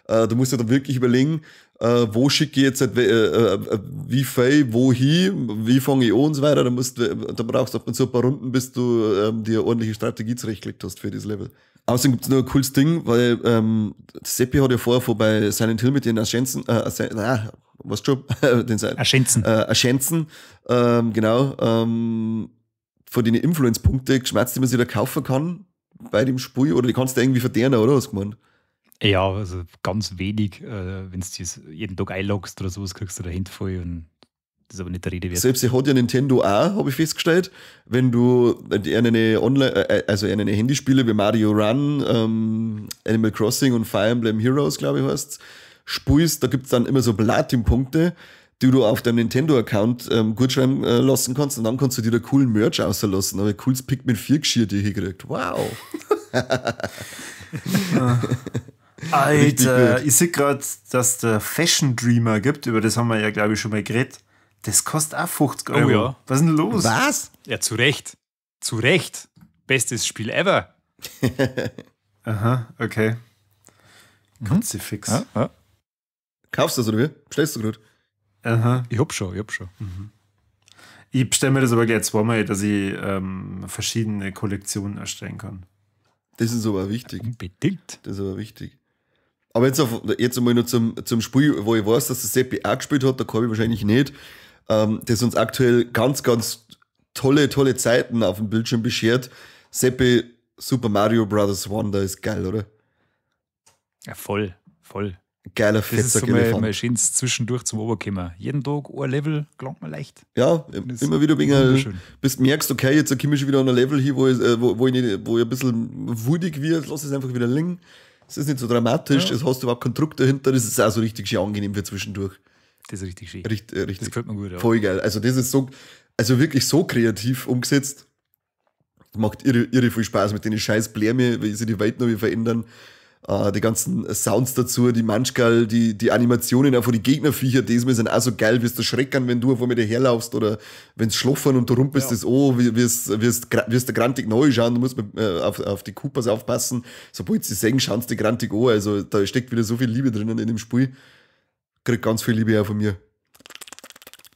du musst dir dann wirklich überlegen, wo schicke ich jetzt wie viel, wohin, wie fange ich an und so weiter. Da brauchst du so ein paar Runden, bis du dir eine ordentliche Strategie zurechtgelegt hast für das Level. Außerdem gibt es noch ein cooles Ding, weil Seppi hat ja vorher vor bei Silent Hill mit den Ascensen, was schon? Ascensen. Ascensen, genau, von den Influence-Punkte geschmerzt, die man sich da kaufen kann bei dem Spiel, oder die kannst du irgendwie verdienen, oder was gemeint? Ja, also ganz wenig. Wenn du das jeden Tag einloggst oder sowas, kriegst du da Hände voll, und das ist aber nicht der Rede wert. Selbst hat ja Nintendo auch, habe ich festgestellt, wenn du eine Online, also eine Handyspiele wie Mario Run, Animal Crossing und Fire Emblem Heroes, glaube ich, heißt's, spielst, da gibt es dann immer so Platin-Punkte, die du auf deinem Nintendo-Account gutschreiben lassen kannst, und dann kannst du dir da coolen Merch auslassen. Aber cooles Pikmin 4 Geschirr, die ich gekriegt. Wow! Alter, ich sehe gerade, dass der Fashion Dreamer gibt, über das haben wir ja, glaube ich, schon mal geredet. Das kostet auch 50 Euro. Oh ja. Was ist denn los? Was? Ja, zu Recht. Zu Recht. Bestes Spiel ever. Aha, okay. Kruzifix. Ja, ja. Kaufst du das oder wie? Bestellst du gerade? Aha. Ich hab schon. Mhm. Ich bestelle mir das aber gleich zweimal, dass ich verschiedene Kollektionen erstellen kann. Das ist aber wichtig. Unbedingt. Das ist aber wichtig. Aber jetzt einmal noch zum Spiel, wo ich weiß, dass der Seppi auch gespielt hat, da kann ich wahrscheinlich nicht, das uns aktuell ganz, ganz tolle, tolle Zeiten auf dem Bildschirm beschert. Seppi, Super Mario Bros. Wonder ist geil, oder? Ja, voll, voll. Geiler Das ist so mein schönes Zwischendurch zum Oberkommen. Jeden Tag ein Level, gelangt mir leicht. Ja, immer wieder wegen, bis du merkst, okay, jetzt komme ich schon wieder an ein Level hier, wo ich ein bisschen wuldig wird, lass es einfach wieder liegen. Es ist nicht so dramatisch, es hast überhaupt keinen Druck dahinter, das ist auch so richtig schön angenehm für zwischendurch. Das ist richtig schön. Richtig. Das gefällt mir gut, ja. Voll geil. Also das ist so, also wirklich so kreativ umgesetzt. Macht irre viel Spaß mit den scheiß Bläme, wie sie die Welt noch verändern. Die ganzen Sounds dazu, die Manschgal, die Animationen auch von den Gegnerviecher, diesmal sind auch so geil, wirst du schreckern, wenn du vor mir daherlaufst oder wenn's schlafen und du rum bist, ja. Das oh, wirst du grantig neu schauen, du musst auf die Koopas aufpassen. Sobald sie sehen, schauen sie die grantig an. Also da steckt wieder so viel Liebe drinnen in dem Spiel. Kriegt ganz viel Liebe auch von mir.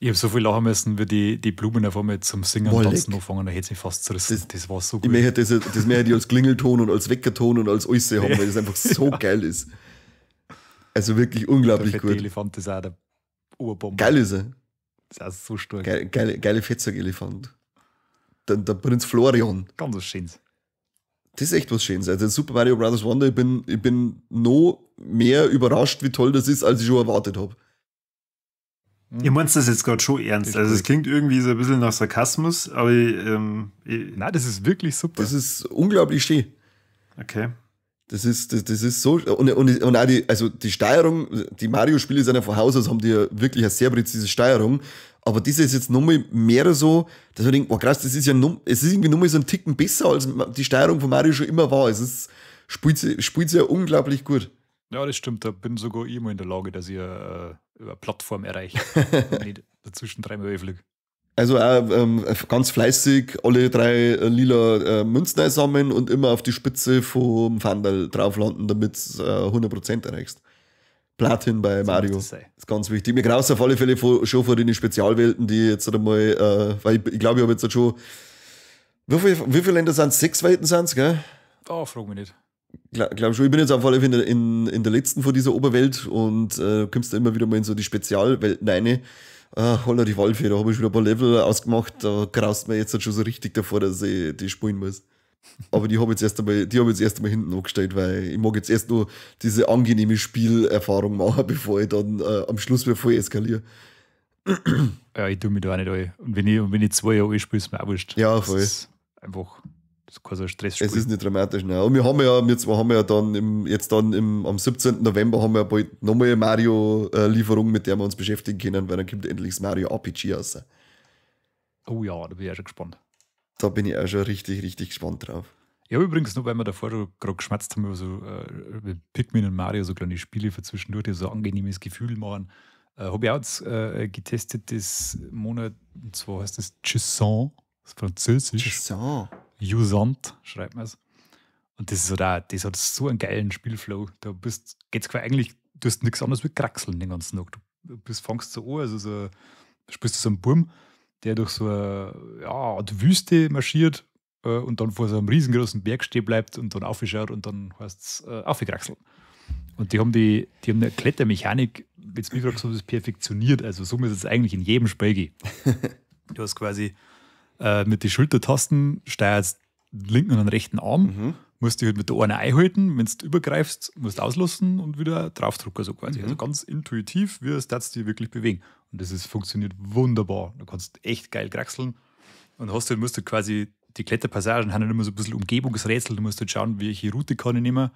Ich habe so viel lachen müssen, wie die Blumen auf einmal zum Singen und Tanzen anfangen, da hätte es mich fast zerrissen. Das war so gut. Ich möchte das möchte ich als Klingelton und als Weckerton und als alles haben, weil das einfach so geil ist. Also wirklich unglaublich gut. Der Elefant ist auch der Oberbombe. Geil ist er. Das ist auch so stark. Geile Fettsack-Elefant. Der Prinz Florian. Ganz was Schönes. Das ist echt was Schönes. Also Super Mario Bros. Wonder, ich bin noch mehr überrascht, wie toll das ist, als ich schon erwartet habe. Ihr meint das jetzt gerade schon ernst. Also es klingt irgendwie so ein bisschen nach Sarkasmus, aber nein, das ist wirklich super. Das ist unglaublich schön. Okay. Das ist so. Und auch die Steuerung, die Mario-Spiele sind ja von Haus aus, haben die ja wirklich eine sehr präzise Steuerung. Aber das ist jetzt nochmal mehr so, dass man denkt, oh krass, das ist ja es ist irgendwie nochmal so ein Ticken besser, als die Steuerung von Mario schon immer war. Es ist, spielt sich ja unglaublich gut. Ja, das stimmt. Da bin sogar ich immer in der Lage, dass ich eine Plattform erreiche und nicht dazwischen dreimal fliege. Also auch ganz fleißig alle drei lila Münzen einsammeln und immer auf die Spitze vom Fandal drauf landen, damit du 100% erreichst. Platin bei Mario. Das ist ganz wichtig. Mir graust auf alle Fälle schon vor den Spezialwelten, die jetzt einmal, weil ich glaube, ich habe jetzt schon. Wie viele Länder sind es? 6 Welten sind es, gell? Oh, frag mich nicht. Glaube schon, ich bin jetzt auf alle Fälle in der letzten von dieser Oberwelt und kommst da immer wieder mal in so die Spezialwelten rein. Holla die Waldfee, da habe ich wieder ein paar Level ausgemacht, da graust mir jetzt schon so richtig davor, dass ich die spielen muss. Aber die habe ich jetzt erst einmal hinten angestellt, weil ich mag jetzt erst nur diese angenehme Spielerfahrung machen, bevor ich dann am Schluss wieder voll eskaliere. Ja, ich tue mich da auch nicht ein. Und wenn ich 2 Jahre spiele, ist mir auch wurscht. Ja, voll. Das ist einfach. Das ist kein so Stressspiel. Es ist nicht dramatisch, nein. Und wir haben ja, wir zwei haben ja dann am 17. November haben wir ja bald nochmal eine Mario-Lieferung, mit der wir uns beschäftigen können, weil dann kommt endlich das Mario RPG raus. Oh ja, da bin ich auch schon gespannt. Da bin ich auch schon richtig, richtig gespannt drauf. Ja, übrigens, noch, weil wir davor schon gerade geschwatzt haben über so Pikmin und Mario, so kleine Spiele für zwischendurch, die so ein angenehmes Gefühl machen, habe ich auch jetzt getestet das Monat, und zwar heißt das Jusant, das ist französisch. Jusant. Jusant, schreibt man es. Und das ist so da, das hat so einen geilen Spielflow. Da geht's quasi eigentlich, du hast nichts anderes wie Kraxeln den ganzen Tag. Du fängst so an, also so, spielst du so einen Burm, der durch so eine, ja, Art Wüste marschiert und dann vor so einem riesengroßen Berg stehen bleibt und dann aufschaut und dann heißt es aufgekraxeln. Und die haben eine Klettermechanik, jetzt mich fragst, so das perfektioniert. Also so muss es eigentlich in jedem Spiel gehen. Du hast quasi mit den Schultertasten steuerst den linken und den rechten Arm, musst dich halt mit der einen einhalten, wenn du übergreifst, musst du auslassen und wieder draufdrücken, so quasi. Also ganz intuitiv, wie es darfst du dich wirklich bewegen. Und das funktioniert wunderbar. Du kannst echt geil kraxeln und musst du quasi, die Kletterpassagen haben dann immer so ein bisschen Umgebungsrätsel, du musst halt schauen, welche Route kann ich nehmen.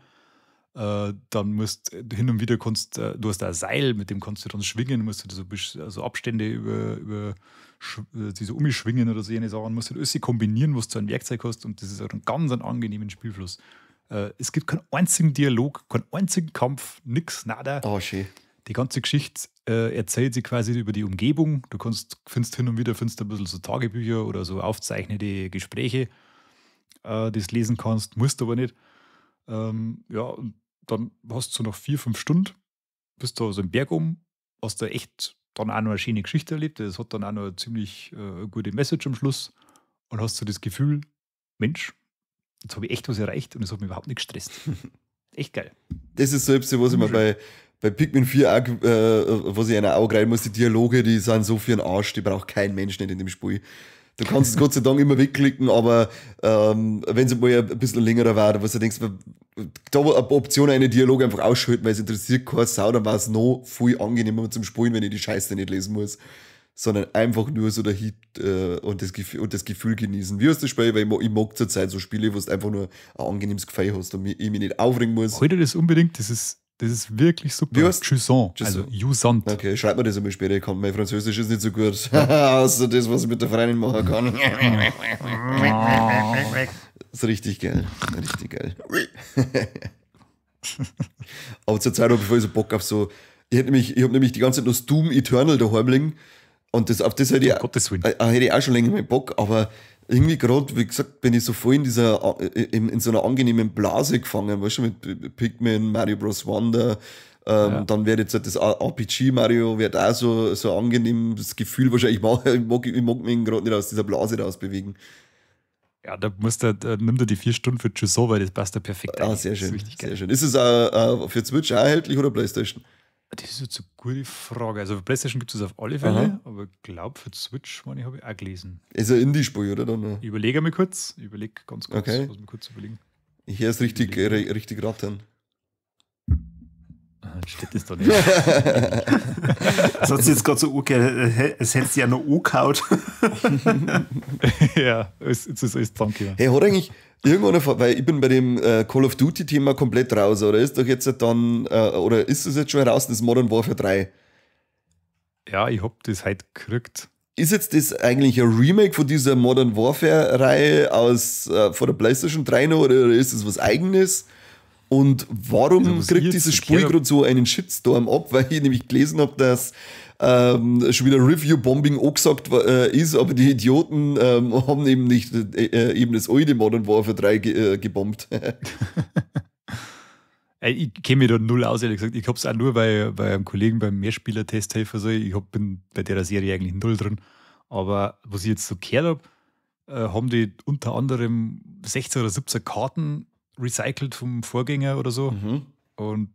Dann musst du hin und wieder du hast da ein Seil, mit dem kannst du dann schwingen, musst du so Abstände über diese umschwingen oder so jene Sachen, musst du alles kombinieren, was du an Werkzeug hast, und das ist auch ein ganz angenehmen Spielfluss. Es gibt keinen einzigen Dialog, keinen einzigen Kampf, nix, nada. Oh, schön. Die ganze Geschichte erzählt sie quasi über die Umgebung. Du findest hin und wieder ein bisschen so Tagebücher oder so aufzeichnete Gespräche, die du lesen kannst, musst aber nicht. Ja, und dann hast du so nach 4-5 Stunden, bist du so im Berg um, hast du echt dann auch noch eine schöne Geschichte erlebt. Das hat dann auch noch eine ziemlich gute Message am Schluss und hast so das Gefühl, Mensch, jetzt habe ich echt was erreicht und es hat mich überhaupt nicht gestresst. Echt geil. Das ist selbst, was ich mir bei Pikmin 4 auch, was ich einer auch rein muss, die Dialoge, die sind so für den Arsch, die braucht kein Mensch nicht in dem Spiel. Du kannst es Gott sei Dank immer wegklicken, aber wenn es mal ein bisschen längerer war, was du denkst, da eine Option einen Dialog einfach ausschalten, weil es interessiert keine Sau, dann war es noch viel angenehmer zum Spielen, wenn ich die Scheiße nicht lesen muss, sondern einfach nur so der Hit und das Gefühl genießen. Wie hast du das Spiel? Weil ich mag zurzeit so Spiele, wo du einfach nur ein angenehmes Gefühl hast und ich mich nicht aufregen muss. Heute das unbedingt, das ist wirklich super. Wie heißt? Jusant, also Jusant. Okay, schreib mir das einmal später. Ich kann, mein Französisch ist nicht so gut. Außer das, was ich mit der Freundin machen kann. Das ist richtig geil. Richtig geil. Aber zur Zeit habe ich voll so Bock auf so. Ich habe nämlich die ganze Zeit noch das Doom Eternal daheim liegen. Und das, auf das hätte ich, hätte ich auch schon länger mehr Bock, aber irgendwie gerade, wie gesagt, bin ich so voll in dieser, in so einer angenehmen Blase gefangen, weißt du, mit Pikmin, Mario Bros. Wonder, ja. Dann wird jetzt das RPG Mario wird auch so, so angenehmes Gefühl wahrscheinlich machen. Ich mag mich gerade nicht aus dieser Blase rausbewegen. Ja, da musst du, da nimmt er die 4 Stunden für Jusot, weil das passt da perfekt. Ah, sehr schön. Sehr schön. Ist es auch für Switch auch erhältlich oder PlayStation? Das ist jetzt eine gute Frage. Also für PlayStation gibt es das auf alle Fälle, aha, aber ich glaube für Switch, meine ich, habe ich auch gelesen. Ist ein Indie-Spiel, oder? Dann? Ich überlege mir kurz. Ich überlege ganz kurz. Okay. Muss mir kurz überlegen. Ich höre es richtig, richtig rattern. Steht das da nicht. Das hat sich jetzt gerade so angehört, es hätte sich ja noch angehauen. Ja, es ist alles danke. Hey, hat eigentlich irgendwann, weil ich bin bei dem Call of Duty-Thema komplett raus, oder ist doch jetzt dann, oder ist es jetzt schon heraus, das Modern Warfare 3? Ja, ich hab das heute gekriegt. Ist jetzt das eigentlich ein Remake von dieser Modern Warfare-Reihe aus von der PlayStation 3 noch, oder ist das was Eigenes? Und warum also, kriegt dieses Spiel gerade so einen Shitstorm ab? Weil ich nämlich gelesen habe, dass schon wieder Review-Bombing angesagt ist, aber die Idioten haben eben nicht eben das alte Modern Warfare 3 gebombt. Ich kenne mich da null aus, ehrlich gesagt. Ich habe es auch nur bei einem Kollegen beim Mehrspieler-Testhelfer so. Ich bin bei der Serie eigentlich null drin. Aber was ich jetzt so gehört habe, haben die unter anderem 16 oder 17 Karten recycelt vom Vorgänger oder so. Mhm. Und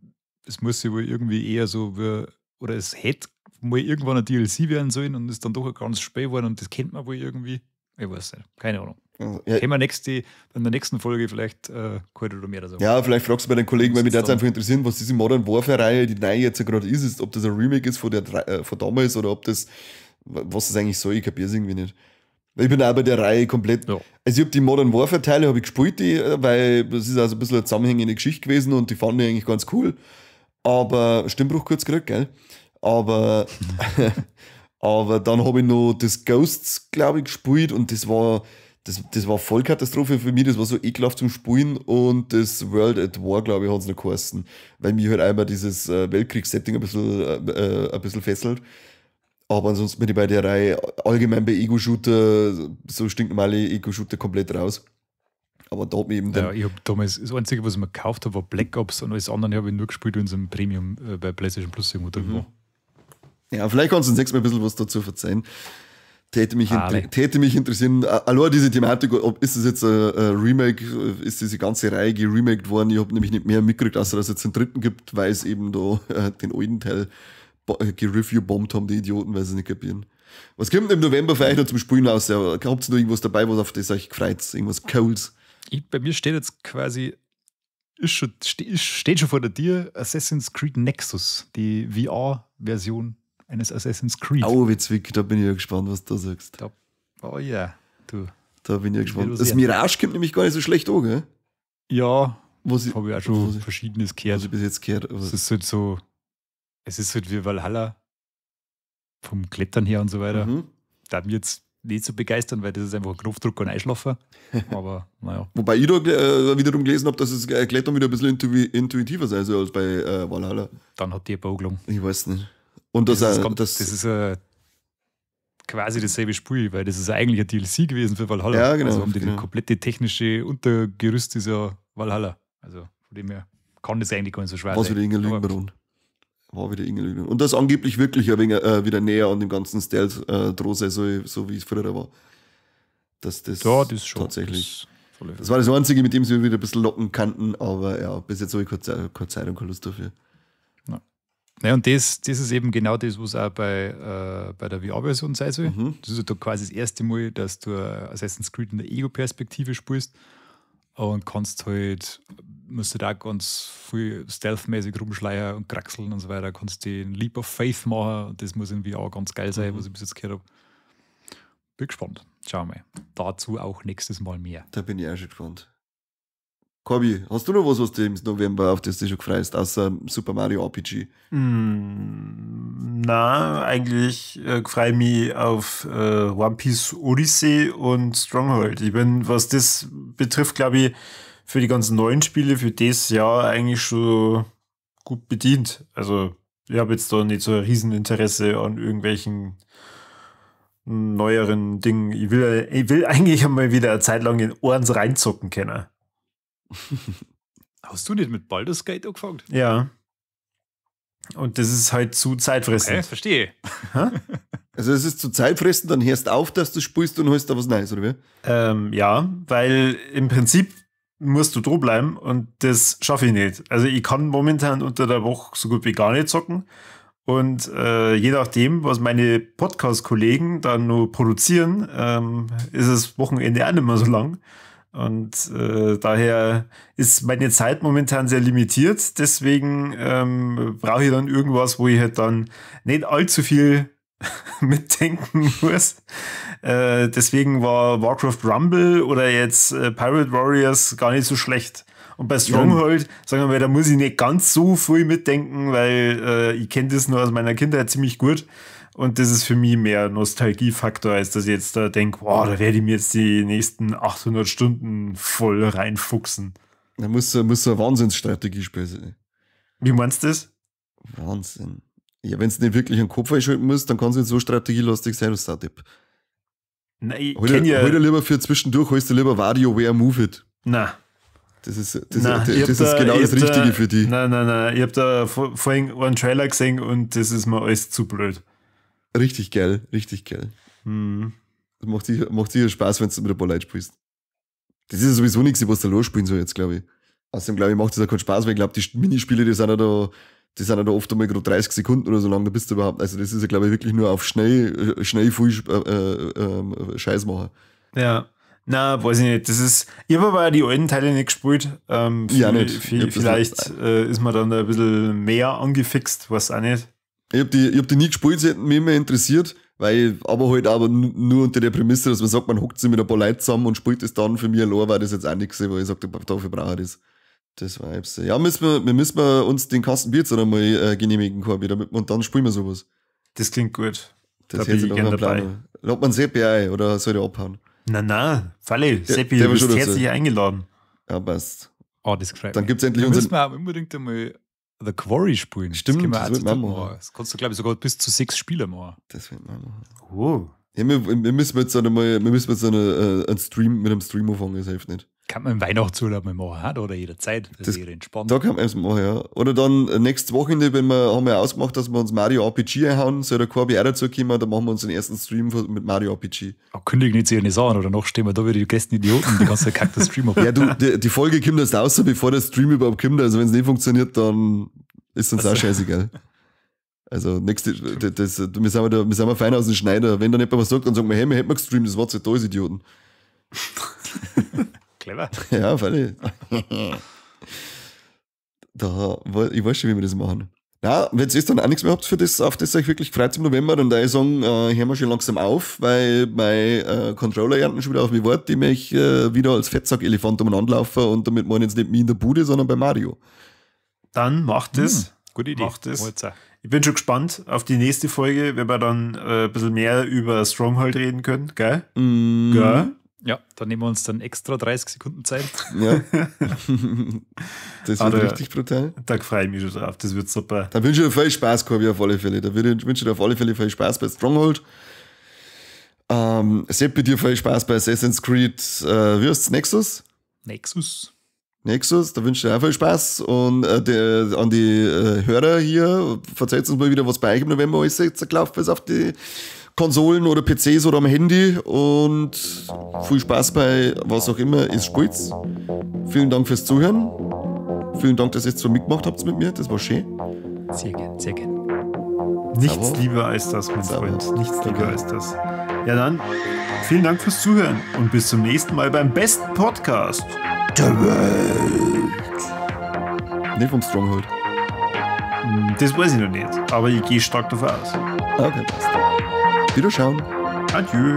es muss ja wohl irgendwie eher so, wie, oder es hätte mal irgendwann ein DLC werden sollen und ist dann doch ein ganz spät geworden und das kennt man wohl irgendwie. Ich weiß nicht, keine Ahnung. Ja. Können wir in der nächsten Folge vielleicht oder mehr sagen. Ja, vielleicht fragst du bei den Kollegen, weil mich das einfach interessieren, was diese Modern Warfare-Reihe, die neu jetzt gerade ist, ob das ein Remake ist von, von damals oder ob das, was das eigentlich soll, ich kapiere es irgendwie nicht. Ich bin auch bei der Reihe komplett. Ja. Also, ich habe die Modern Warfare-Teile hab ich gespielt, weil das ist also ein bisschen eine zusammenhängende Geschichte gewesen und die fand ich eigentlich ganz cool. Aber Stimmbruch kurz gekriegt, gell? Aber, aber dann habe ich noch das Ghosts, glaube ich, gespielt und das war Vollkatastrophe für mich. Das war so ekelhaft zum Spielen und das World at War, glaube ich, hat es noch geheißen, weil mich halt einmal dieses Weltkriegs-Setting ein bisschen fesselt. Aber ansonsten bin ich bei der Reihe allgemein bei Ego-Shooter, so stinknormale Ego-Shooter komplett raus. Aber da hat mich eben dann. Ja, ich habe damals, das Einzige, was ich mir gekauft habe, war Black Ops und alles andere habe ich nur gespielt, wenn es im Premium bei PlayStation Plus irgendwo drin war. Ja, vielleicht kannst du uns nächstes Mal ein bisschen was dazu verzeihen. Täte mich, täte mich interessieren, allein diese Thematik, ob ist das jetzt ein Remake, ist diese ganze Reihe geremaked worden? Ich habe nämlich nicht mehr mitgekriegt, außer dass es jetzt einen dritten gibt, weil es eben da den alten Teil gereview-bombt haben, die Idioten, weil sie nicht kapieren. Was kommt im November für euch noch zum Spielen aus? Ja, habt ihr noch irgendwas dabei, was auf das euch gefreut? Irgendwas Cooles? Bei mir steht jetzt quasi, steht schon vor der Tür Assassin's Creed Nexus, die VR-Version eines Assassin's Creed. Oh, witzig, da bin ich ja gespannt, was du sagst. Da, oh ja, du. Da bin ich ja gespannt. Das Mirage kommt nämlich gar nicht so schlecht an, gell? Ja, habe ich auch schon Verschiedenes gehört. Was ich bis jetzt gehört. Es ist halt so, es ist halt wie Valhalla vom Klettern her und so weiter. Mhm. Da hat mich jetzt nicht so begeistern, weil das ist einfach ein Knopfdruck und Einschlafen. Aber naja. Wobei ich da wiederum gelesen habe, dass das Klettern wieder ein bisschen intuitiver sei soll als bei Valhalla. Dann hat die Bogelung. Ich weiß nicht. Und das ist quasi dasselbe Spiel, weil das ist eigentlich ein DLC gewesen für Valhalla. Ja, genau. Also haben die die komplette technische Untergerüst ist ja Valhalla. Also von dem her kann das eigentlich gar nicht so schwer sein. Wieder irgendein Lügenbaron. War wieder irgendein Lügenbaron. Und das angeblich wirklich ein wenig wieder näher an dem ganzen Stealth droh sei, so wie es früher war. Dass das, ja, das schon. Tatsächlich. Das war das Einzige, mit dem sie wieder ein bisschen locken kannten, aber ja, bis jetzt habe ich keine Zeit und keine Lust dafür. Ja, und das ist eben genau das, was auch bei der VR-Version sein soll. Mhm. Das ist ja da quasi das erste Mal, dass du Assassin's Creed in der Ego-Perspektive spielst und kannst halt, musst du da ganz viel stealth-mäßig rumschleiern und kraxeln und so weiter, kannst den Leap of Faith machen und das muss in VR ganz geil sein, was ich bis jetzt gehört habe. Bin gespannt. Schauen wir mal. Dazu auch nächstes Mal mehr. Da bin ich auch schon gespannt. Corby, hast du noch was, was du im November auf das du schon gefreist, außer Super Mario RPG? Na, eigentlich freue ich mich auf One Piece Odyssey und Stronghold. Ich bin, was das betrifft, glaube ich, für die ganzen neuen Spiele für das Jahr eigentlich schon gut bedient. Also ich habe jetzt da nicht so ein Rieseninteresse an irgendwelchen neueren Dingen. Ich will eigentlich einmal wieder eine Zeit lang in Ohren reinzocken können. Hast du nicht mit Baldur's Gate angefangen? Ja. Und das ist halt zu zeitfressend. Okay, verstehe. Also es ist zu zeitfressend, dann hörst auf, dass du spielst und holst da was Neues, oder wie? Ja, weil im Prinzip musst du dran bleiben und das schaffe ich nicht. Also ich kann momentan unter der Woche so gut wie gar nicht zocken. Und je nachdem, was meine Podcast-Kollegen dann nur produzieren, ist es Wochenende auch nicht mehr so lang. Und daher ist meine Zeit momentan sehr limitiert. Deswegen brauche ich dann irgendwas, wo ich halt dann nicht allzu viel mitdenken muss. Deswegen war Warcraft Rumble oder jetzt Pirate Warriors gar nicht so schlecht. Und bei Stronghold, sagen wir mal, da muss ich nicht ganz so viel mitdenken, weil ich kenne das nur aus meiner Kindheit ziemlich gut. Und das ist für mich mehr Nostalgiefaktor, als dass ich jetzt da denke, boah, da werde ich mir jetzt die nächsten 800 Stunden voll reinfuchsen. Da musst du eine Wahnsinnsstrategie spielen. Wie meinst du das? Wahnsinn. Ja, wenn du nicht wirklich einen Kopf einschalten musst, dann kannst du nicht so strategielastig sein, das ist Tipp. Nein, ich kenn ja. Hol dir lieber für zwischendurch, holst du lieber WarioWare Move It. Na. Das ist genau das Richtige für die. Nein. Ich habe da vorhin einen Trailer gesehen und das ist mir alles zu blöd. Richtig geil, richtig geil. Hm. Das macht sicher Spaß, wenn du mit ein paar Leuten spielst. Das ist ja sowieso nichts, was da losspielen soll jetzt, glaube ich. Außerdem, glaube ich, macht das auch keinen Spaß, weil ich glaube, die Minispiele, die sind ja da oft einmal gerade 30 Sekunden oder so lang, da bist du überhaupt. Also das ist ja, glaube ich, wirklich nur auf schnell viel Scheiß machen. Ja. Na, weiß ich nicht. Das ist, ich habe aber die alten Teile nicht gespielt. Ja, nicht. Vielleicht ist man dann ein bisschen mehr angefixt, weiß auch nicht. Ich hab die nie gespielt, sie hätten mich immer interessiert, weil, aber halt aber nur unter der Prämisse, dass man sagt, man hockt sich mit ein paar Leuten zusammen und spielt es dann. Für mich allein war das jetzt auch nichts, weil ich sage, dafür brauche ich das. Das war jetzt. Ja, müssen wir uns den Kasten Bier jetzt einmal genehmigen, Corby, damit wir, und dann spielen wir sowas. Das klingt gut. Das da bin ich gerne dabei. Lädt man Seppi ein oder soll der abhauen? Na, Falle, Seppi, du bist herzlich eingeladen. Ja, passt. Oh, das gefällt mir. Dann gibt's endlich unseren. Müssen wir auch unbedingt einmal The Quarry spielen. Stimmt, das wird man machen. Das kannst du, glaube ich, sogar bis zu 6 Spieler machen. Das wird man machen. Oh. Ja, wir müssen jetzt einmal, einen Stream mit einem Stream anfangen, das hilft nicht. Kann man im Weihnachtsurlaub mal machen, oder jederzeit. Das ist entspannt. Da kann man es machen, ja. Oder dann nächstes Wochenende, wenn wir, haben wir ausgemacht, dass wir uns Mario RPG einhauen, soll der Corby auch dazu kommen, dann machen wir uns den ersten Stream mit Mario RPG. Oh, kündigen jetzt hier nicht an, oder noch stehen wir da wieder die größten Idioten, die ganze Kack das Stream ab. Ja, du, die Folge kommt erst raus, bevor der Stream überhaupt kommt, also wenn es nicht funktioniert, dann ist uns auch scheißegal. Also, nächste, wir sind wir fein aus dem Schneider. Wenn da nicht was sagt, dann sagen wir, hey, wir hätten gestreamt, das war zu da, Idioten. Clever. Ja, freilich. Ich weiß schon, wie wir das machen. Ja, wenn ihr dann auch nichts mehr habt für das, auf das euch wirklich freut im November, dann da ich sagen, hören wir schon langsam auf, weil mein Controller ernten schon wieder auf mich wartet, die mich wieder als Fettsack-Elefant umeinander laufen und damit meine ich jetzt nicht mich in der Bude, sondern bei Mario. Dann macht es. Gute Idee. Macht es. Ich bin schon gespannt auf die nächste Folge, wenn wir dann ein bisschen mehr über Stronghold reden können, gell? Mm. Gell? Ja, dann nehmen wir uns dann extra 30 Sekunden Zeit. Ja. Das wird richtig brutal. Da freue ich mich schon drauf, das wird super. Da wünsche ich dir viel Spaß, Corby, auf alle Fälle. Da wünsche ich dir auf alle Fälle viel Spaß bei Stronghold. Seppi, dir viel Spaß bei Assassin's Creed, wie heißt's? Nexus? Nexus, da wünsche ich dir auch viel Spaß. Und an die Hörer hier, verzeiht uns mal wieder, was bei euch im November alles jetzt gelaufen ist auf die Konsolen oder PCs oder am Handy, und viel Spaß bei was auch immer ihr spielt. Vielen Dank fürs Zuhören. Vielen Dank, dass ihr jetzt so mitgemacht habt mit mir. Das war schön. Sehr gern, sehr gern. Nichts lieber als das, mein Freund. Nichts lieber als das. Ja dann, vielen Dank fürs Zuhören und bis zum nächsten Mal beim besten Podcast der Welt. Nicht vom Stronghold. Das weiß ich noch nicht, aber ich gehe stark davon aus. Okay, passt. Wiederschauen. Adieu.